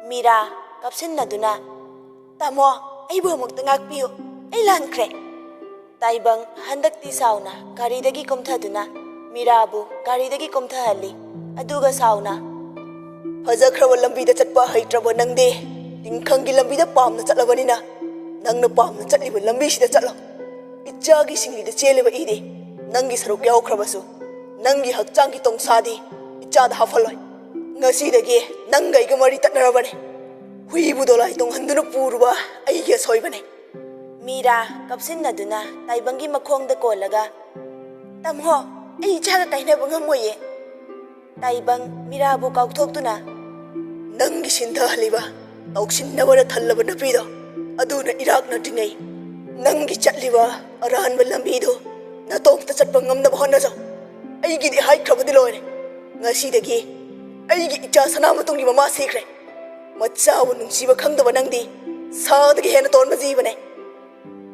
ꯃꯤꯔꯥ ꯀꯞꯁꯤꯟꯅꯗꯨꯅ, "ꯇꯥꯃꯣ, ꯑꯩꯕꯨ ꯑꯃꯨꯛꯇ ꯉꯥꯛꯄꯤꯌꯨ, ꯑꯩ ꯂꯥꯟꯈ꯭ꯔꯦ꯫" ꯇꯥꯏꯕꯪ ꯍꯟꯗꯛꯇꯤ ꯁꯥꯎꯅ ꯒꯥꯔꯤꯗꯒꯤ ꯀꯨꯝꯊꯗꯨꯅ ꯃꯤꯔꯥꯕꯨ ꯒꯥꯔꯤꯗꯒꯤ ꯀꯨꯝꯊꯍꯜꯂꯤ꯫ ꯑꯗꯨꯒ ꯁꯥꯎꯅ, "ꯐꯖꯈ꯭ꯔꯕ ꯂꯝꯕꯤꯗ ꯆꯠꯄ ꯍꯩꯇ꯭ꯔꯕ ꯅꯪꯗꯤ ꯇꯤꯡꯈꯪꯒꯤ ꯂꯝꯕꯤꯗ ꯄꯥꯝꯅ ꯆꯠꯂꯕꯅꯤꯅ ꯅꯪꯅ ꯄꯥꯝꯅ ꯆꯠꯂꯤꯕ ꯂꯝꯕꯤꯁꯤꯗ ꯆꯠꯂꯣ꯫ ꯏꯆꯥꯒꯤ ꯁꯤꯡꯂꯤꯗ ꯆꯦꯜꯂꯤꯕ ꯏꯗꯤ ꯅꯪꯒꯤ ꯁꯔꯨꯛ ꯌꯥꯎꯈ꯭ꯔꯕꯁꯨ ꯅꯪꯒꯤ ꯍꯛꯆꯥꯡꯒꯤ ꯇꯣꯡꯁꯥꯗꯤ ꯏꯆꯥꯗ ꯍꯥꯞꯍꯜꯂꯣꯏ꯫ ꯉꯁꯤꯗꯒꯤ ꯅꯪꯒ ꯑꯩꯒ ꯃꯔꯤ ꯇꯠꯅꯔꯕꯅꯤ꯫ ꯍꯨꯏꯕꯨ ꯗꯣꯂꯥꯏ ꯇꯣꯡꯍꯟꯗꯨꯅ ꯄꯨꯔꯨꯕ ꯑꯩꯒꯤ ꯑꯁꯣꯏꯕꯅꯤ꯫" ꯃꯤꯔꯥ ꯀꯞꯁꯤꯟꯅꯗꯨꯅ ꯇꯥꯏꯕꯪꯒꯤ ꯃꯈꯣꯡꯗ ꯀꯣꯜꯂꯒ, "ꯇꯥꯃꯣ, ꯑꯩ ꯏꯆꯥꯒ ꯀꯥꯏꯅꯕ ꯉꯝꯃꯣꯏꯌꯦ꯫" ꯇꯥꯏꯕꯪ ꯃꯤꯔꯥꯕꯨ ꯀꯥꯎꯊꯣꯛꯇꯨꯅ, "ꯅꯪꯒꯤ ꯁꯤꯟꯊꯍꯜꯂꯤꯕ ꯇꯧꯁꯤꯟꯅꯕꯅ ꯊꯜꯂꯕ ꯅꯨꯄꯤꯗꯣ ꯑꯗꯨꯅ ꯏꯔꯥꯛꯅꯗ꯭ꯔꯤꯉꯩ ꯅꯪꯒꯤ ꯆꯠꯂꯤꯕ ꯑꯔꯥꯟꯕ ꯂꯝꯕꯤꯗꯨ ꯅꯇꯣꯝꯇ ꯆꯠꯄ ꯉꯝꯅꯕ ꯍꯣꯠꯅꯖꯧ꯫ ꯑꯩꯒꯤꯗꯤ ꯍꯥꯏꯈ꯭ꯔꯕꯗꯤ ꯂꯣꯏꯔꯦ꯫ ꯉꯁꯤꯗꯒꯤ ꯑꯩꯒꯤ ꯏꯆꯥ ꯁꯅꯥꯃꯇꯣꯝꯒꯤ ꯃꯃꯥ ꯁꯤꯈ꯭ꯔꯦ꯫ ꯃꯆꯥꯕꯨ ꯅꯨꯡꯁꯤꯕ ꯈꯪꯗꯕ ꯅꯪꯗꯤ ꯁꯥꯗꯒꯤ ꯍꯦꯟꯅ ꯇꯣꯟꯕ ꯖꯤꯕꯅꯦ꯫"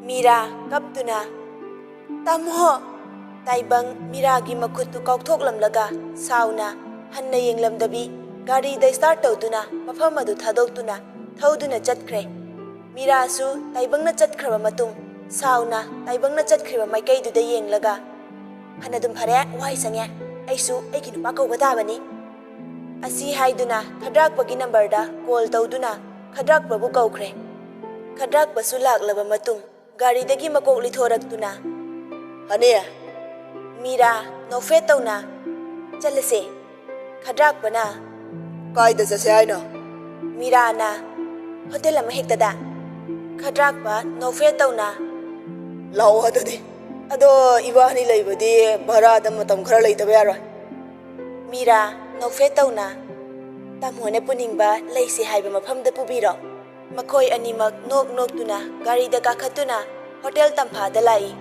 ꯃꯤꯔꯥ ꯀꯞꯇꯨꯅ, "ꯇꯥꯃꯣ!" ꯇꯥꯏꯕꯪ ꯃꯤꯔꯥꯒꯤ ꯃꯈꯨꯠꯇꯨ ꯀꯥꯎꯊꯣꯛꯂꯝꯂꯒ ꯁꯥꯎꯅ ꯍꯟꯅ ꯌꯦꯡꯂꯝꯗꯕꯤ ꯒꯥꯔꯤꯗ ꯁ꯭ꯇꯥꯔꯠ ꯇꯧꯗꯨꯅ ꯃꯐꯝ ꯑꯗꯨ ꯊꯥꯗꯣꯛꯇꯨꯅ ꯊꯧꯗꯨꯅ ꯆꯠꯈ꯭ꯔꯦ꯫ ꯃꯤꯔꯥꯁꯨ ꯇꯥꯏꯕꯪꯅ ꯆꯠꯈ꯭ꯔꯕ ꯃꯇꯨꯡ ꯁꯥꯎꯅ ꯇꯥꯏꯕꯪꯅ ꯆꯠꯈ꯭ꯔꯤꯕ ꯃꯥꯏꯀꯩꯗꯨꯗ ꯌꯦꯡꯂꯒ, "ꯐꯅꯗꯨꯝ ꯐꯔꯦ, ꯋꯥꯍꯩ ꯁꯪꯉꯦ, ꯑꯩꯁꯨ ꯑꯩꯒꯤ ꯅꯨꯄꯥ ꯀꯧꯕ ꯇꯥꯕꯅꯤ꯫" ꯑꯁꯤ ꯍꯥꯏꯗꯨꯅ ꯈꯗ꯭ꯔꯥꯛꯄꯒꯤ ꯅꯝꯕꯔꯗ ꯀꯣꯜ ꯇꯧꯗꯨꯅ ꯈꯗ꯭ꯔꯥꯛꯄꯕꯨ ꯀꯧꯈ꯭ꯔꯦ꯫ ꯈꯗ꯭ꯔꯥꯛꯄꯁꯨ ꯂꯥꯛꯂꯕ ꯃꯇꯨꯡ ꯒꯥꯔꯤꯗꯒꯤ ꯃꯀꯣꯛ ꯂꯤꯊꯣꯔꯛꯇꯨꯅ, "ꯍꯅꯦ!" ꯃꯤꯔꯥ ꯅꯣꯛꯐꯦꯠ ꯇꯧꯅ, "ꯆꯠꯂꯁꯦ꯫" ꯈꯗ꯭ꯔꯥꯛꯄꯅ, "ꯀꯥꯏꯗ ꯆꯠꯁꯦ ꯍꯥꯏꯅꯣ?" ꯃꯤꯔꯥꯅ, "ꯍꯣꯇꯦꯜ ꯑꯃ ꯍꯦꯛꯇꯗ꯫" ꯈꯗ꯭ꯔꯥꯛꯄ ꯅꯣꯛꯐꯦꯠ ꯇꯧꯅ, "ꯂꯥꯛꯑꯣ ꯑꯗꯨꯗꯤ꯫ ꯑꯗꯣ ꯏꯕꯥꯅꯤ ꯂꯩꯕꯗꯤ ꯚꯔꯥꯗ ꯃꯇꯝ ꯈꯔ ꯂꯩꯇꯕ ꯌꯥꯔꯣꯏ꯫" ꯃꯤꯔꯥ ꯅꯣꯛꯐꯦꯠ ꯇꯧꯅ, "ꯇꯥꯃꯣꯅ ꯄꯨꯅꯤꯡꯕ ꯂꯩꯁꯦ ꯍꯥꯏꯕ ꯃꯐꯝꯗ ꯄꯨꯕꯤꯔꯣ꯫" ꯃꯈꯣꯏ ꯑꯅꯤꯃꯛ ꯅꯣꯛ ꯅꯣꯛꯇꯨꯅ ꯒꯥꯔꯤꯗ ꯀꯥꯈꯠꯇꯨꯅ ꯍꯣꯇꯦꯜ ꯇꯝꯐꯥꯗ ꯂꯥꯛꯏ꯫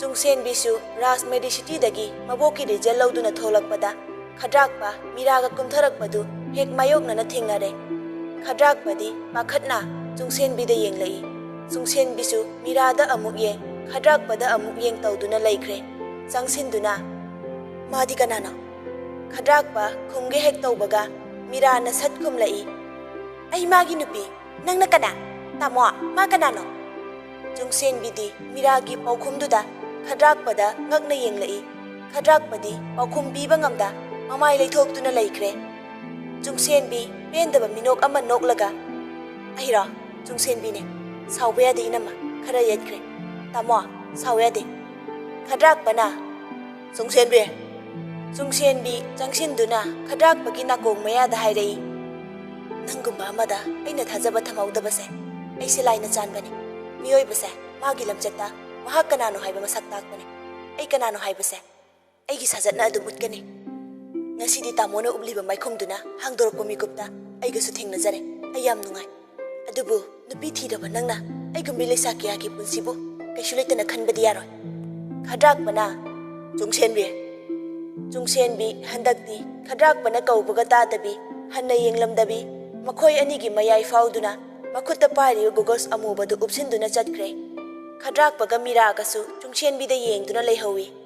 ꯆꯨꯡꯁꯦꯟꯕꯤꯁꯨ ꯔꯥꯖ ꯃꯦꯗꯤꯁꯤꯇꯤꯗꯒꯤ ꯃꯕꯣꯛꯀꯤ ꯔꯤꯖꯜ ꯂꯧꯗꯨꯅ ꯊꯣꯛꯂꯛꯄꯗ ꯈꯗ꯭ꯔꯥꯛꯄ ꯃꯤꯔꯥꯒ ꯀꯨꯝꯊꯔꯛꯄꯗꯨ ꯍꯦꯛ ꯃꯥꯌꯣꯛꯅꯅ ꯊꯦꯡꯅꯔꯦ꯫ ꯈꯗ꯭ꯔꯥꯛꯄꯗꯤ ꯄꯥꯈꯠꯅ ꯆꯨꯡꯁꯦꯟꯕꯤꯗ ꯌꯦꯡꯂꯛꯏ꯫ ꯆꯨꯡꯁꯦꯟꯕꯤꯁꯨ ꯃꯤꯔꯥꯗ ꯑꯃꯨꯛ ꯌꯦꯡ, ꯈꯗ꯭ꯔꯥꯛꯄꯗ ꯑꯃꯨꯛ ꯌꯦꯡ ꯇꯧꯗꯨꯅ ꯂꯩꯈ꯭ꯔꯦ꯫ ꯆꯪꯁꯤꯟꯗꯨꯅ, "ꯃꯥꯗꯤ ꯀꯅꯥꯅꯣ?" ꯈꯗ꯭ꯔꯥꯛꯄ ꯈꯨꯝꯒꯦ ꯍꯦꯛ ꯇꯧꯕꯒ ꯃꯤꯔꯥꯅ ꯁꯠ ꯈꯨꯝꯂꯛꯏ, "ꯑꯩ ꯃꯥꯒꯤ ꯅꯨꯄꯤ꯫ ꯅꯪꯅ ꯀꯅꯥ? ꯇꯥꯃꯣ, ꯃꯥ ꯀꯅꯥꯅꯣ?" ꯆꯨꯡꯁꯦꯟꯕꯤꯗꯤ ꯃꯤꯔꯥꯒꯤ ꯄꯥꯎꯈꯨꯝꯗꯨꯗ ꯈꯗ꯭ꯔꯥꯛꯄꯗ ꯉꯛꯅ ꯌꯦꯡꯂꯛꯏ꯫ ꯈꯗ꯭ꯔꯥꯛꯄꯗꯤ ꯄꯥꯎꯈꯨꯝ ꯄꯤꯕ ꯉꯝꯗ ꯃꯃꯥꯏ ꯂꯩꯊꯣꯛꯇꯨꯅ ꯂꯩꯈ꯭ꯔꯦ꯫ ꯆꯨꯡꯁꯦꯟꯕꯤ ꯄꯦꯟꯗꯕ ꯃꯤꯅꯣꯛ ꯑꯃ ꯅꯣꯛꯂꯒ, "ꯑꯩꯔꯣ? ꯆꯨꯡꯁꯦꯟꯕꯤꯅꯦ꯫ ꯁꯥꯎꯕ ꯌꯥꯗꯦ ꯏꯅꯝꯃ, ꯈꯔ ꯌꯦꯠꯈ꯭ꯔꯦ꯫ ꯇꯥꯃꯣ, ꯁꯥꯎ ꯌꯥꯗꯦ꯫" ꯈꯗ꯭ꯔꯥꯛꯄꯅ, "ꯆꯨꯡꯁꯦꯟꯕꯤ!" ꯆꯨꯡꯁꯦꯟꯕꯤ ꯆꯪꯁꯤꯟꯗꯨꯅ ꯈꯗ꯭ꯔꯥꯛꯄꯒꯤ ꯅꯥꯀꯣꯡ ꯃꯌꯥꯗ ꯍꯥꯏꯔꯛꯏ, "ꯅꯪꯒꯨꯝꯕ ꯑꯃꯗ ꯑꯩꯅ ꯊꯥꯖꯕ ꯊꯝꯍꯧꯗꯕꯁꯦ ꯑꯩꯁꯦ ꯂꯥꯏꯅ ꯆꯥꯟꯕꯅꯤ꯫ ꯃꯤꯑꯣꯏꯕꯁꯦ ꯃꯥꯒꯤ ꯂꯝꯆꯠꯇ ꯃꯍꯥꯛ ꯀꯅꯥꯅꯣ ꯍꯥꯏꯕ ꯃꯁꯛ ꯇꯥꯛꯄꯅꯤ꯫ ꯑꯩ ꯀꯅꯥꯅꯣ ꯍꯥꯏꯕꯁꯦ ꯑꯩꯒꯤ ꯁꯥꯖꯠꯅ ꯑꯗꯨꯝ ꯎꯠꯀꯅꯤ꯫ ꯉꯁꯤꯗꯤ ꯇꯥꯃꯣꯅ ꯎꯞꯂꯤꯕ ꯃꯥꯏꯈꯨꯝꯗꯨꯅ ꯍꯥꯡꯗꯣꯔꯛꯄ ꯃꯤꯀꯨꯞꯇ ꯑꯩꯒꯁꯨ ꯊꯦꯡꯅꯖꯔꯦ꯫ ꯑꯩ ꯌꯥꯝ ꯅꯨꯡꯉꯥꯏ꯫ ꯑꯗꯨꯕꯨ ꯅꯨꯄꯤ ꯊꯤꯔꯕ ꯅꯪꯅ ꯑꯩꯒꯨꯝꯕꯤ ꯂꯩꯁꯥ ꯀꯌꯥꯒꯤ ꯄꯨꯟꯁꯤꯕꯨ ꯀꯩꯁꯨ ꯂꯩꯇꯅ ꯈꯟꯕꯗꯤ ꯌꯥꯔꯣꯏ꯫" ꯈꯗ꯭ꯔꯥꯛꯄꯅ, "ꯆꯨꯡꯁꯦꯟꯕꯤ!" ꯆꯨꯡꯁꯦꯟꯕꯤ ꯍꯟꯗꯛꯇꯤ ꯈꯗ꯭ꯔꯥꯛꯄꯅ ꯀꯧꯕꯒ ꯇꯥꯗꯕꯤ, ꯍꯟꯅ ꯌꯦꯡꯂꯝꯗꯕꯤ, ꯃꯈꯣꯏ ꯑꯅꯤꯒꯤ ꯃꯌꯥꯏ ꯐꯥꯎꯗꯨꯅ ꯃꯈꯨꯠꯇ ꯄꯥꯏꯔꯤꯕ ꯒꯣꯒꯜꯁ ꯑꯃꯨꯕꯗꯨ ꯎꯞꯁꯤꯟꯗꯨꯅ ꯆꯠꯈ꯭ꯔꯦ꯫ ꯈꯗ꯭ꯔꯥꯛꯄꯒ ꯃꯤꯔꯥꯒꯁꯨ ꯆꯨꯡꯁꯦꯟꯕꯤꯗ ꯌꯦꯡꯗꯨꯅ ꯂꯩꯍꯧꯏ꯫